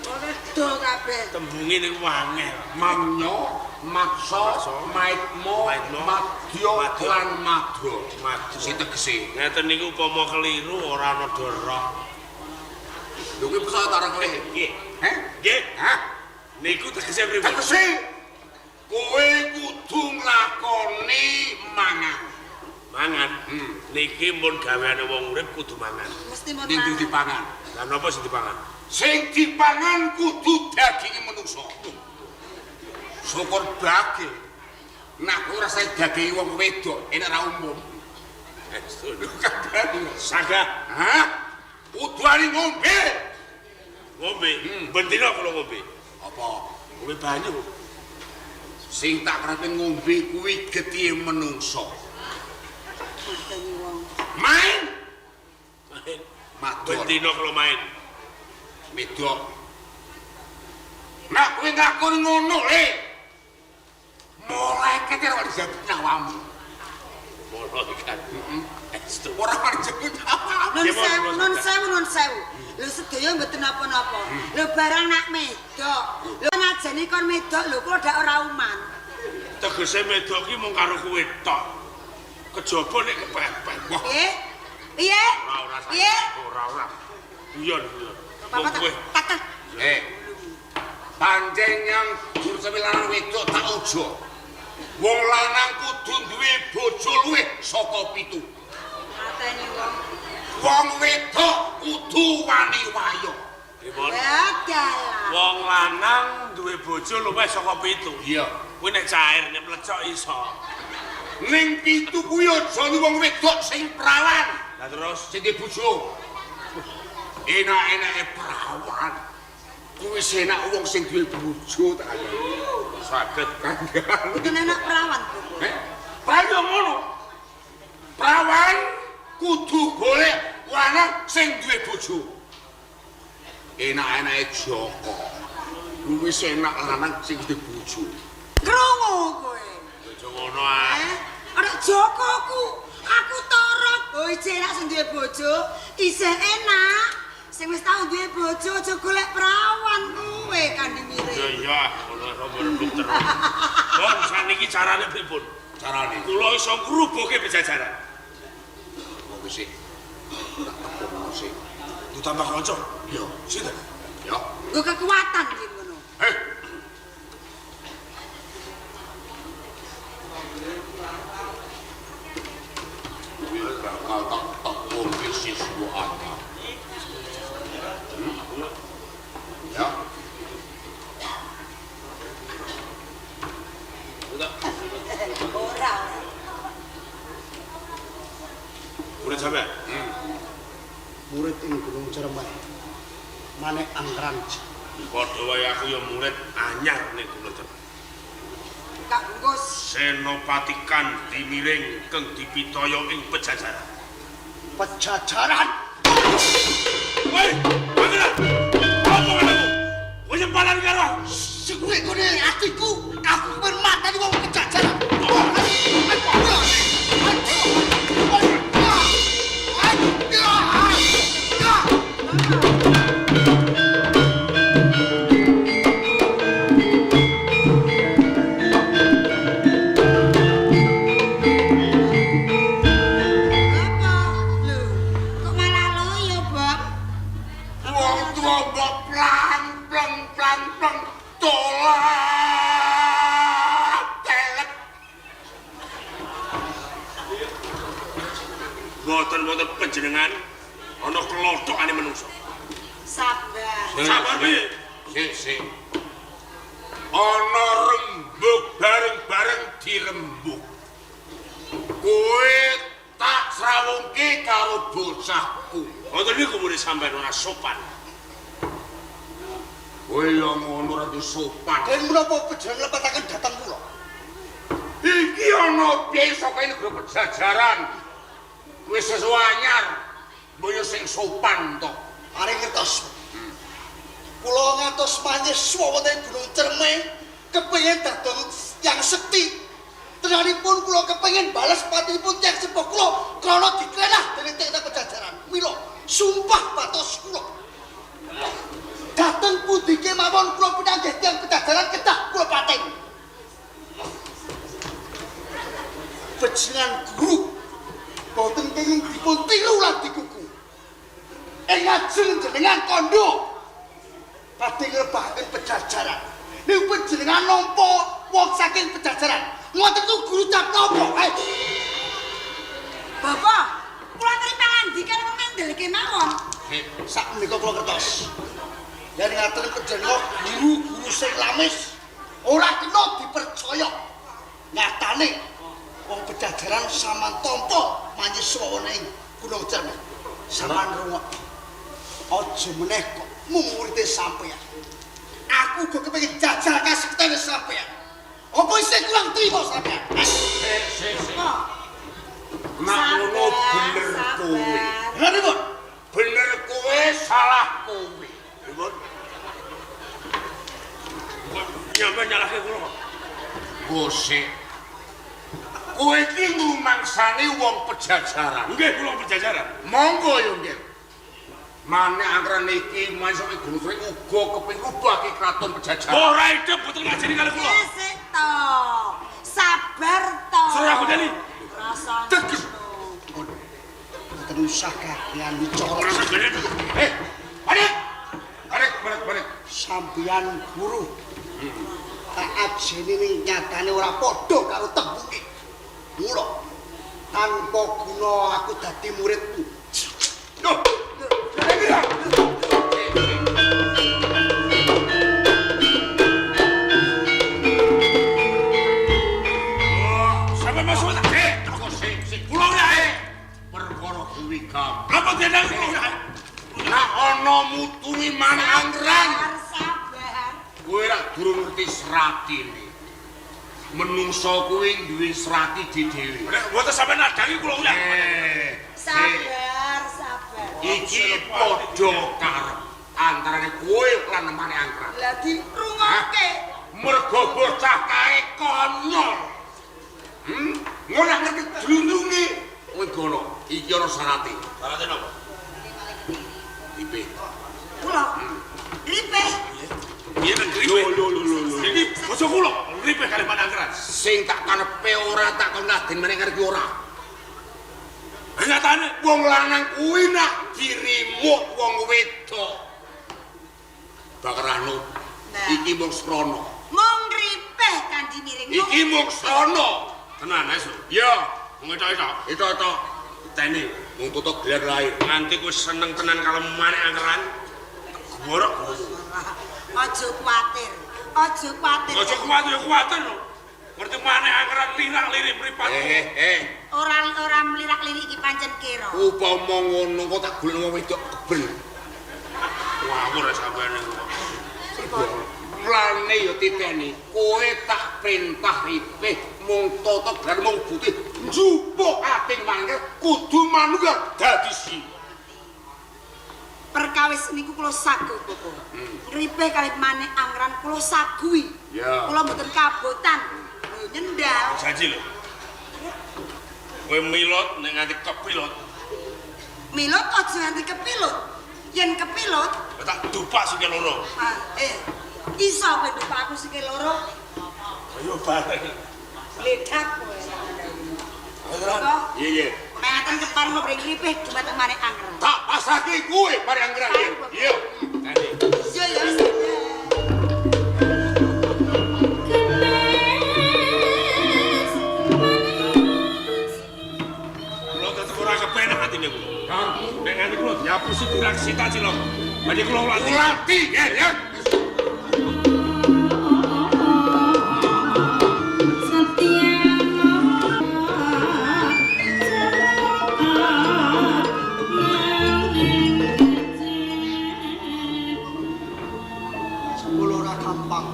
Ora do kabeh. Tembunge niku angel. Mamnyo matsa maitmo madya lan madra. Sing tegese ngeten niku upama keliru ora ana dorok. Lho kuwi pesawat arep kowe. Nggih. Heh? Nggih. Hah? Niku tegese pripun? Tegese kowe kudu nglakoni mangan. Mangan. Niki mun gaweane wong urip kudu mangan. Mesti mun Ning mangan. dipangan. Lah napa sing dipangan? Sing dipangan kudu daginge manungsa. Syukur bage. Nek kowe rasane daginge wong wedok enak ra umum. Estu. Lho kandhani. Sagah Hah? Kudu ari ngombe. ngombe. Ben dina kula ngombe. Apa? Ngombe banyu. Sing tak karepe ngombe kuwi getihe manungsa. Mateni wong. Main. Main. Mador. Ben dina kula main. Wedok. Nek kowe nglakoni ngono le. Mulai kete ora dijabut nyawamu. Malaikat. Estu. Ora dijabut nyawamu. Nun Nggih, sewu, mohon, nun mohon. sewu, nun sewu. Lho sedaya mboten napa-napa. Lho barang nak medok. Lho ngajeni kon medok lho kula dak ora uman. Tegese medok ki mung karo kowe tok. Kejaba nek kepepet. Wah, Piye? Piye? ora ora. Piye? Ora ora. Guyon, guyon. Bapak tak tak. Pancen yang guru sami lanang wedok tak ojo. Wong lanang kudu duwe bojo luwih saka 7. Mateni wong. Wong wedok kudu wani wayo. Pripun? Dalah. Wong lanang duwe bojo luwih saka 7. Iya. Kuwi nek cair nek mlecok iso. Ning 7 kuwi aja wong wedok sing prawan. Lah terus sing duwe bojo. Enak-enake prawan. Kuwi enak wong sing duwe bojo tak kandhani. Saged kandhani. Mboten enak prawan, Bu. Prawan ngono. Prawan kudu golek lanang sing duwe bojo. Enak-enake Joko. Kuwi enak lanang sing duwe bojo. Krungu kowe. Aja ngono ah. Ora Jokoku, aku torok. Oh, isih enak sing duwe bojo, isih enak. Sing wis tau duwe bojo aja golek prawan kowe Kandimire. Ya iya, ngono rembug terus. Bon, saniki carane pripun? Carane kula iso ngrubuhke pejajaran. Monggo sik. Tak tepung sik. Ditambah kanca. Iya, sinten? Ya. Nggo kekuatan yen ngono. Kuwi bakal tak tepung siswa ana. Ya. Ora. Murid sampean? Murid ing Gunung Ceremai. Manek angkran. Padha wae aku ya murid anyar ning Gunung Ceremai. Kak Bungkus. Senopati Kandimiring kang dipitaya ing Pejajaran. Pejajaran. Woi, pangeran. Apa katamu? Kowe nyempalan karo aku. Sing kuwi ngene atiku, aku kepen mateni wong Pejajaran. Apa? Lho, kok malah loyo, Bob? Wong tuwa mbok plang-plang plang-plang tolak telek. Mboten-mboten panjenengan ana klothokane menungso. Sabar. Sabar piye? Sik sik. Ana rembug bareng-bareng dirembug. Kowe tak srawungke karo bocahku. Mboten niku murid sampean ora sopan. Kowe yo ngono ora sopan. Den menapa panjenengan lepataken dhateng kula? Iki ana piye saka negara Pejajaran. Wis sesuai anyar. Mbok yo sing sopan to. Paring ngertos. Kula ngantos manyeswa wonten Gunung Ceremai kepengin dados yang sekti. Tenanipun kula kepengin bales patinipun tiyang sepuh kula krana diklenah dening tiyang Pejajaran. Mila sumpah batos kula. Dateng pundi kemawon kula pinanggih tiyang Pejajaran kedah kula pateni. Panjenengan guru boten kenging dipun tiru lan dikuku. Ing ngajeng jenengan kandha badhe ngrebahaken Pejajaran. Ning panjenengan nampa wong saking Pejajaran. Ngoten ku guru cap napa? Bapak, kula ngerti pangandikan mendel kemawon. Sak menika kula ngertos. Yen ngaten panjenengan guru-guru sing lamis ora kena dipercaya. Nyatane wong Pejajaran sampean tampa manyeswa wonten ing Gunung Ceremai. Sampean rungokne. Aja meneh kok mung murite sampeyan. Aku uga kepengin jajal kasektene sampeyan. Apa isih kurang trimo sampeyan? Sik sik sik. Nak ngono bener kowe. Bener kok. Bener kowe salah kowe. Pripun? Kok nyampe nyalahke kula kok? Gosek. Kowe iki ngrumangsani wong Pejajaran. Nggih, kula Pejajaran. Monggo yo nggih. Manek angkran iki masuk ing Gunung Ceremai uga kepengin ngubahke kraton Pejajaran. Ora hidup boten ngajeni kali kula. Sik to. Sabar to. Suruh aku deli. Rasane. Teges. Mboten usah kakean wicara. Ora segene. Sampeyan guru. Tak ajeni ning nyatane ora padha karo tembunge. Mula tanpa guna aku dadi muridmu. Loh. Sampai masuk tak? Kok sing sing Kula ora. perkara kuwi gampang. Apa dendang kula ora? Nek ana mutune maneh anggeran, Sabar. kowe rak durung ngerti sratine. Menungso kuwi duwe srati dhewe. Nek mboten sampeyan nadangi kula ora. Sabar, sabar. Iki padha karep antarane kowe lan maneh anggeran. Lah dirungokke. Mergo bocah kae konyol. Ngono nek ngerti dlundunge. Kowe gono, iki ana syarate. Syarate napa? Ipe. Kula. Ripeh. Piye nang gripe? Lho lho lho lho. Iki basa kula ngripeh kali maneh anggeran. Sing tak karepe ora tak kon laden meneh ngerti ora. Nyatane Wong lanang kuwi nak dirimuk wong wedok. Bakarano Nah. iki mung srana. Mung ripeh kanthi miring. Iki mung srana. tenan wis. Ya, Wong etok-etok itu-itu. teni. Mung tutuk gelar lahir. Nganti kowe seneng tenan kalau manek anggeran. Gorok. Aja kuwatir. Aja kuwatir. Aja kuwatir ya kuwatir lho. Ngerti manek anggeran lirak-lirik mripat. Ora ora mlirak-lirik iki pancen kira. Upama ngono kok tak golek wong wedok kebel. Ngawur sampean niku. Mlane ya titeni, kowe tak perintah ripih mung tata gelar mung putih njupuk ating mangkel kudu manunggal dadi si. Perkawis niku kula sagu Bapak. Ngripeh kalih manik anggeran kula sagui. Ya. Kula mboten kabotan. Lho nyendal. Janji lho. Kowe milot nek nganti kepilot, Milot aja nganti kepilut. Yen kepilut, tak dupak sikil loro. ah, iso kowe dupak aku sikil loro. Ayo bareng. Gledak kowe. Kok Iya iya. mengaten kepar ngobrol ngripeh dumateng manik anggeran. Tak pasake kowe mari anggeran. Iya. Teni. Iya ya wis. Kula tetep ora kepenak atine kula. Nek nganti kula diapusi diraksita cilok. Badhe kula latih. Latih ya ya. Sepuluh ora gampang.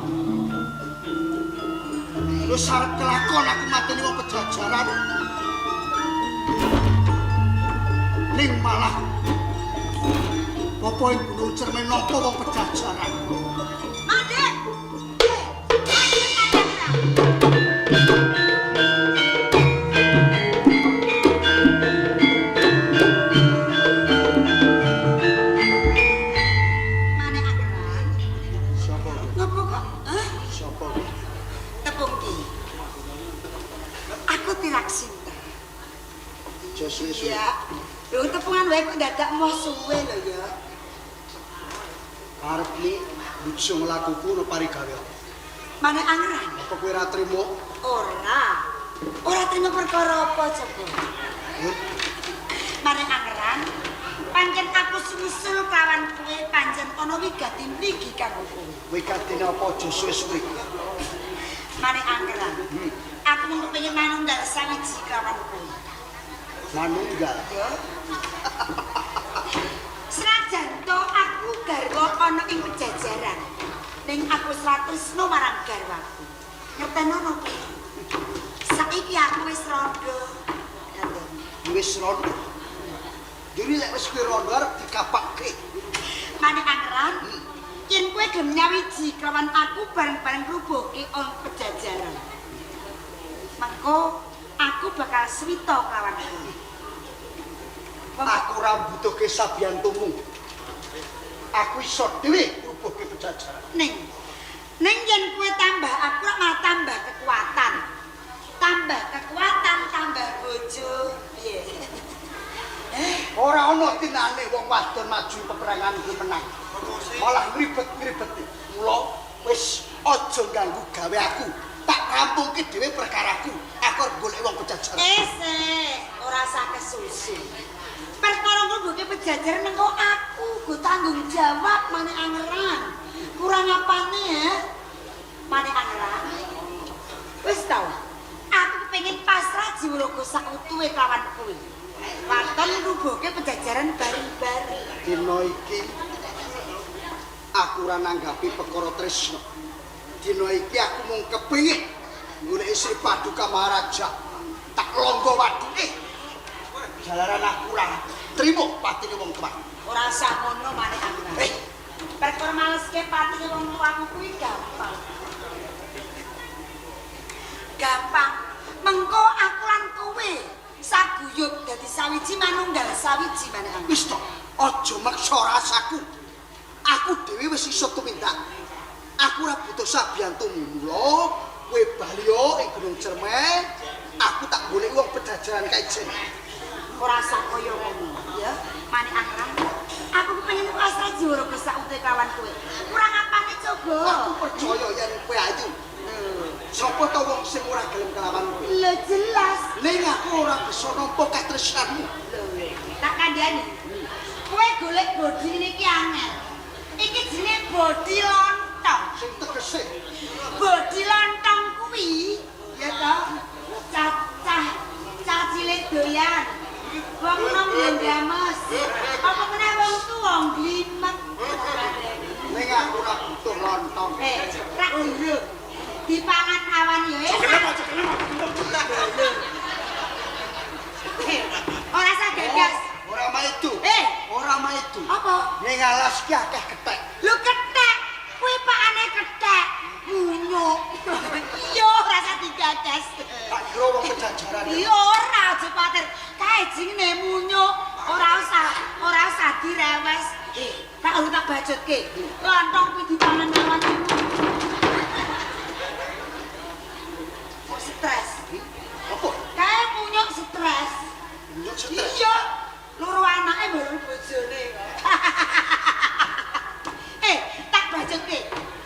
Wis arep kelakon aku mateni wong pejajaran. Ning malah apa ing Gunung Cermin napa wong pejajaran. Mandek. Mandek anggeran. Manik anggeran. Sapa? Ngopo kok? Hah? Sapa? Tepung ki. Aku tirak sinta. Aja suwe-suwe. Iya. Lho tepungan wae kok dadak moh suwe lho ya. Karepmu bujung lakuku no parigawe apa? Manik anggeran. Apa kowe ora trimo? Ora. Ora trimo perkara apa coba. Manik anggeran. Pancen aku sumusul kawan kowe pancen ana wigati mligi kanggo kowe. Wigatine apa aja suwe-suwe. Manik anggeran. Aku mung kepengin manunggal sawiji kawan kowe. Manunggal. Ya. Senajan to aku garwa ana ing pejajaran. Ning aku wis ora tresno marang garwaku. Ngertenono kowe. Saiki aku wis rondo. Kandhane. Wis rondo. Jadi lek wis kowe rondo arep dikapake. Manik anggeran, yen kowe gelem nyawiji kelawan aku bareng-bareng rubuhke ong pejajaran. Mengko aku bakal swita kelawan kowe. Aku ora mbutuhke sabiyantumu. Aku iso dhewe ngrubuhke pejajaran. Ning ning yen kowe tambah aku rak malah tambah kekuatan. Tambah kekuatan, tambah bojo. Piye? Ora ana tinane wong wadon maju peperangan kuwi menang. Malah ngribet-ngribeti. Mula wis aja ganggu gawe aku. Tak rampungke dhewe perkaraku. Aku arep golek wong pejajaran. Sik, ora usah kesusu. Perkara ngrubuhke pejajaran mengko aku go tanggung jawab Manik Angeran. Kurang apane ya? Manik Angeran. Wis tau. Aku kepengin pasrah jiwa raga sautuhe kawan kowe. Waton ngrubuhke pejajaran bareng-bareng. Dina iki aku ora nanggapi perkara tresna. Dina iki aku mung kepengin golek Sri Paduka Maharaja. Tak longgo waduke. Jalaran aku ora trimo patine wong tuwa. Ora usah ngono Manik Angeran. Perkara maleske patine wong tuamu kuwi gampang. Gampang. Mengko aku lan kowe saguyub dadi sawiji manunggal sawiji Manik Angeran. Wis to, aja maksa rasaku. Aku dhewe wis iso tumindak. Aku ora butuh sabiyantumu. Mula kowe bali ing Gunung Cerme, aku tak golek wong pejajaran kae. Ora usah kaya ngono, ya. Manik Angeran. Aku kepengin pasrah jiwa raga sautuhe kawan kowe. Kurang apane coba? Aku percaya yen kowe ayu. Sapa ta wong sing ora gelem kelawan kowe? Lho jelas. Ning aku ora bisa nampa katresnanmu. Lho, tak kandhani. Kowe golek bodi ngene iki angel. Iki jenenge bodi lontong. Sing tegese bodi lontong kuwi, ya toh? Cah cilik doyan. Wong nom yo ndames. Apa meneh wong tuwa ngglimek. Ning aku ora butuh lontong. Rak urung. Dipangan awan ya. Aja gelem. Ora usah gagas. Ora maidu. Ora maidu. Apa? Ning alas ki akeh kethek. Lho kethek. Kuwi pakane kethek. Munyuk. Iya, ora usah digagas. Tak kira wong pejajaran. Iya ora, aja kuwatir. Kae jenenge munyuk. Ora usah direwes. Tak urut tak bacutke. Lontong kuwi dipangan awan iku. Kok stres? Apa? Kae munyuk stres. Munyuk stres. Iya. Loro anake baru bojone. Tak bacutke.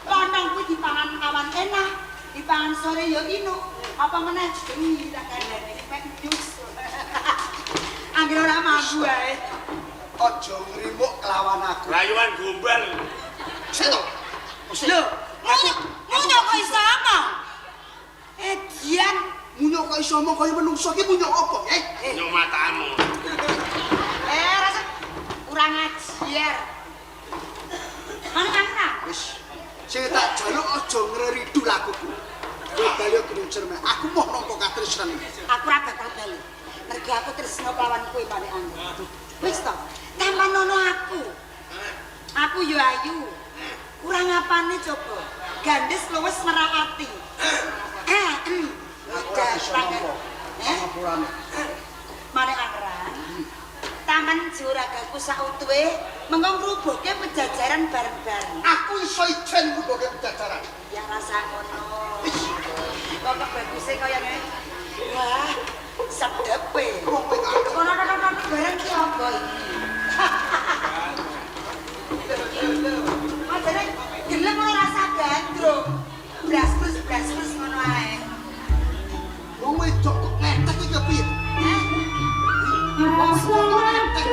Lontong kuwi dipangan awan enak, dipangan sore ya inuk. Apa meneh bengi tak kandhane mek nyus. Anggere ora mambu ae. Aja ngrimuk kelawan aku. Rayuan gombal. Sik to. Lho, munyuk kok iso omong? Dian, munyuk kok iso omong kaya menungso iki munyuk apa, Munyuk matamu. Rasa kurang ajar. Manik Angeran. Wis. Sing tak jaluk aja ngreridu lakuku. Kowe bali Gunung Cerme. Aku moh nampa katresnan iki. Aku ora bakal bali. Mergo aku tresna kelawan kowe Manik Angeran. Wis to, tampanono aku. Aku yo ayu. Kurang apane coba? Gandes luwes merak ati. Aku ora bisa nampa. Ngapurane. Manik Angeran. Taman juragaku sautuhe mengko ngrubuhke pejajaran bareng-bareng. Aku iso ijen ngrubuhke pejajaran. Ya rasa ngono. Kok baguse kaya ngene. Wah, sedepe. Wong wedok. Kono-kono bareng ki apa iki? Majane gelem ora rasa gandrung. Blas-blas ngono ae. Wong wedok kok ngetek iki kepiye? Hah? Wong wedok kok ngetek.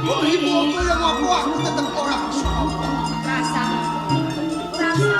Kok ribu apa yang aku tetep ora bisa nampa. Rasa. Rasa.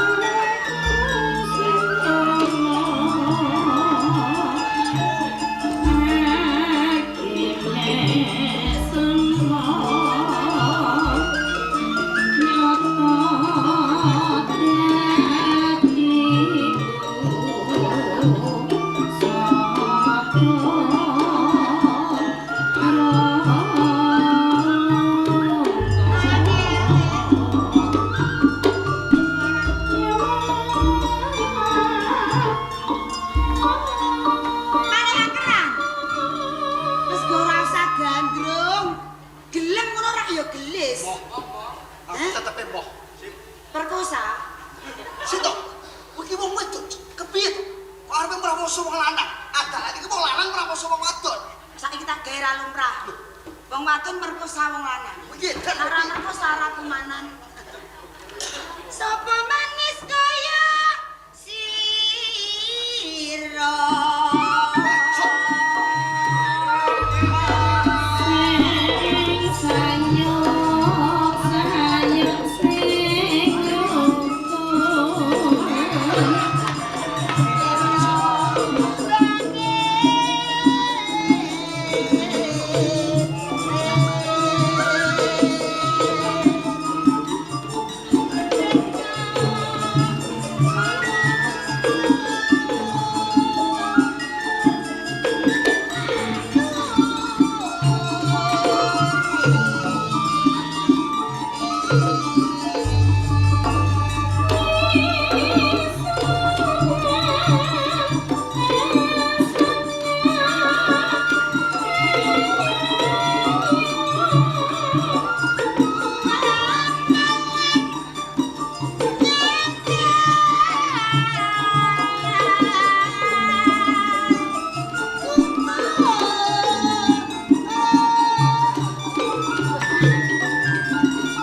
Wis ora usah gandrung. Gelem ngono rak ya gelis. Aku tetep emoh. Perkosa. Sito. Iki wong wedok kepiye to? Kok arep mrawoso wong lanang? Adalah iki wong lanang mrawoso wong wadon. Saiki tak gawe ra lumrah. Wong wadon merkosa wong lanang. Iki edan. Ora merkosa ora kumanan. Sapa manis kaya sira?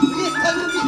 Iki edan iki.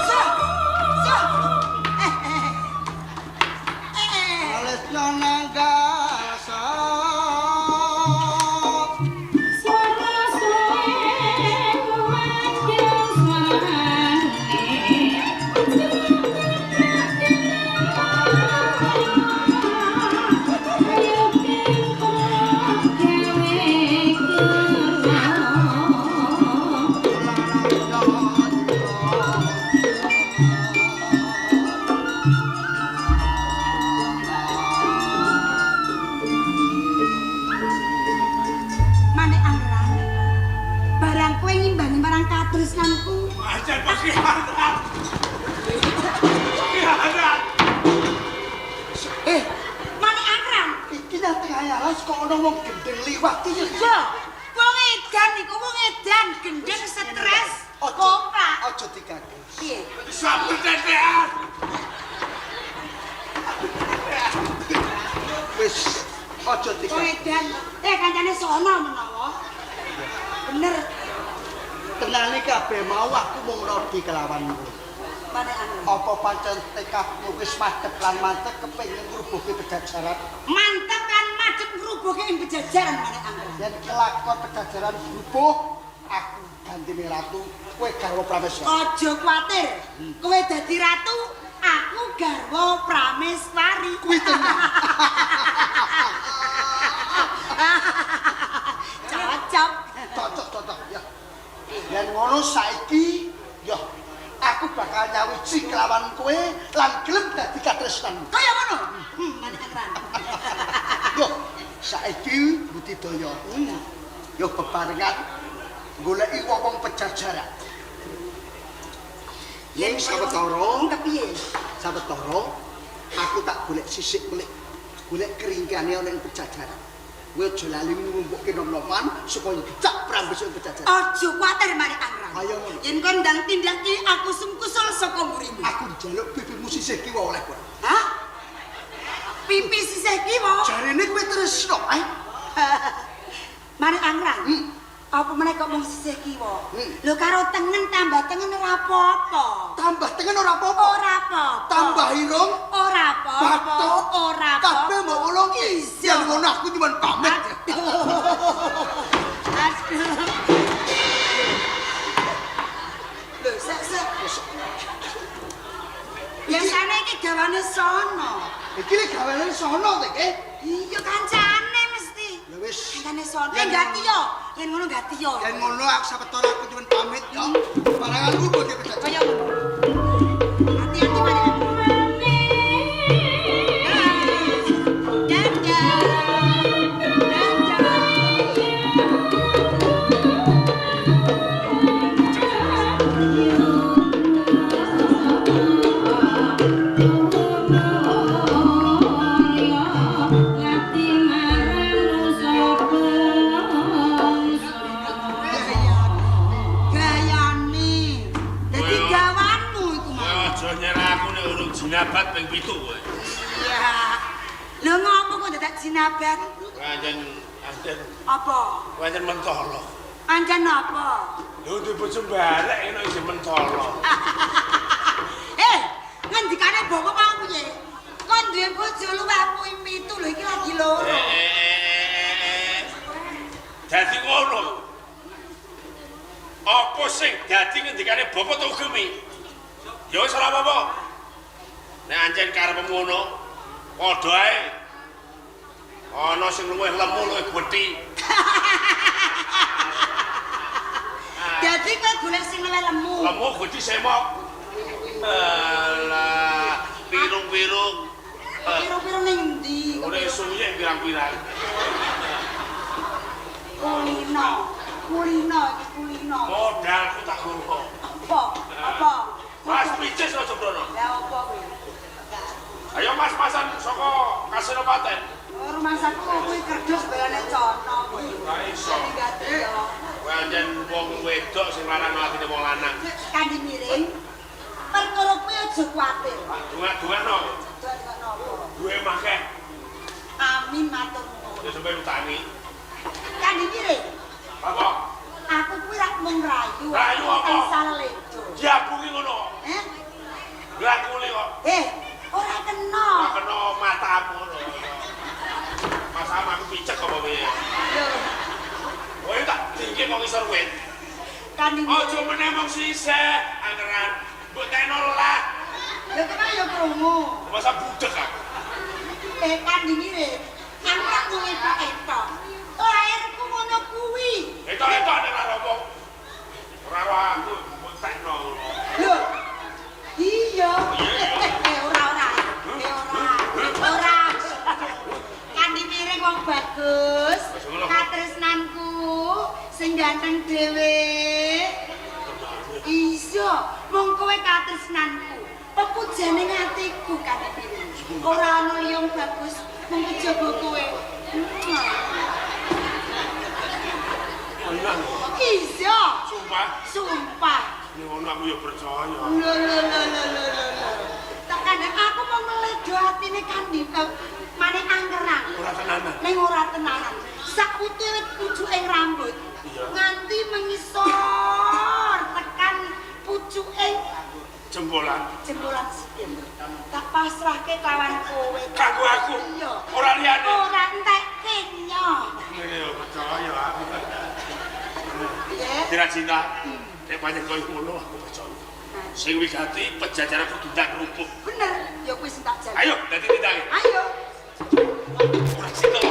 So, so. Eh, eh. Eh, eh. Alesna nanggal sop. Manik Anggrang. Barang kowe ngimbangi marang katresnanku. Ajar pengkhianat. Pengkhianat. Eh, Manik Anggrang. iki nang tengah alas kok ana wong gendeng liwat iki. Yo, wong edan iku wong edan gendeng stres koplak. Aja diganggu. Piye? Sabun tetean. Wis aja Wong diganggu. edan. Eh kancane sono menawa. Bener Tenane kabeh mau aku mung rodi kelawanmu. Manik Anggrang. Apa pancen tekadmu wis madhep lan mantep kepengin ngrubuhke pejajaran? Mantep lan madhep ngrubuhke ing pejajaran Manik Anggrang. Yen kelakon pejajaran brubuh, aku gantine ratu, kowe garwa Prameswari. Aja kuwatir. Kowe dadi ratu, aku garwa Prameswari. Kuwi tenan. Cocok. Cocok cocok ya. Yen ngono saiki ya aku bakal nyawiji kelawan kowe lan gelem dadi katresnanmu. Kaya ngono. Manik Anggrang. Yo, saiki budidaya. Yo bebarengan goleki wong-wong pejajaran. Yen sawetara, Kepiye? sawetara aku tak golek sisik melik, golek keringkane ana ing pejajaran. Kowe aja lali ngrumpukke nom-noman supaya dicak perang besok pejajaran. Aja kuwatir Manik Angrang. Ayo ngono. Yen kon ndang tindak ki aku sungkusul saka mburimu. Aku njaluk pipimu sisih kiwa oleh ora? Hah? Pipi sisih kiwa? Jarene kowe tresno, eh? Manik Angrang. Apa meneh kok mung sisih kiwa? Lho karo tengen tambah tengen ora apa-apa. Tambah tengen ora apa-apa. Ora apa-apa. Tambah irung ora apa-apa. Bathuk ora apa-apa. Kabeh mbok ulungke. Iya. Yen ngono aku nyuwun pamit. Aduh. Lho, sek sek. Biasane iki gawane sono. Iki lek gawane sono to iki. Iya kancane mesti. Ya wis. Kancane sono. Ganti yo. Yen ngono ganti yo. Yen ngono aku sawetara aku nyuwun pamit yo. Baranganku kok dipecah. Kaya ngono. Hati-hati Manik. Jinabat ping 7 kowe. Iya. Lho ngopo kok dadak jinabat? Pancen pancen apa? Pancen mentolo. Pancen apa? Lho duwe bojo barek ngono isih mentolo. Ngendikane bapak mau piye? Kon duwe bojo luwih 7 lho iki lagi loro. Dadi ngono. Apa sing dadi ngendikane bapak to ugemi? Ya wis ora apa-apa. Nek ancen karepmu ngono, padha ae. Ana sing luwih lemu luwih gedhi. Dadi kowe golek sing luwih lemu. Lemu gedhi semok. Alah, pirung-pirung. Pirung-pirung ning endi? Ora suyek pirang-pirang. Kulino. Kulino iki kulino. Modalku tak gowo. Apa? Apa? Mas picis aja brono. Lah apa kowe? Ayo mas-masan saka Kasinopaten. Rumangsaku kuwi kerdus bayane cono kowe. Ora iso. Kowe anjen wong wedok sing larang atine wong lanang. Kandi miring. Perkara kuwi aja kuwatir. Dungak-dungakno. Dungak-dungakno apa? Duwe makeh. Amin matur nuwun. Ya sampe utangi. Kandi miring. Apa? Aku kuwi rak mung rayu. Rayu apa? Tansah ledo. Diabungi ngono. Heh? Ngrangkuli kok. Ora kena. Ora kena matamu ngono. Masamu aku picek apa piye? Lho. Kowe tak dingke kok ngisor wit. Kandi aja meneh mung sisih angeran. Mbok tekno lah. Lho kena ya krungu. Masa budek aku. Kandi miring. Aku tak mung etok-etok. Lahirku ngono kuwi. Etok-etok nek ora ngomong. Ora ora aku mbok tekno ngono. Lho. Iya. Ora ora. Ora. Ora. Kandi miring wong bagus. Katresnanku sing ganteng dhewe. Iya, mung kowe katresnanku. Pepujane atiku kandi miring. Ora ana liya bagus mung kejaba kowe. Iya. Sumpah. Sumpah. Ngono aku ya percaya. Lho lho lho lho lho. Tak kandhak aku mau meledo atine kandi Manik Angkerang. Ora tenanan. Ning ora tenanan. Sakwite wit pucuking rambut. Nganti mengisor tekan pucuking jempolan. Jempolan sikil. Tak pasrahke kawan kowe. Kanggo aku. Iya. Ora liyane. Ora entekke nyo. Ngene ya percaya aku. Piye? Kira cinta. Nek pancen koyo ngono aku percaya. Sing wigati pejajaran kudu ndak rupuk. Bener, ya kuwi sing tak jaluk. Ayo, dadi tindange. Ayo. Ora cinta.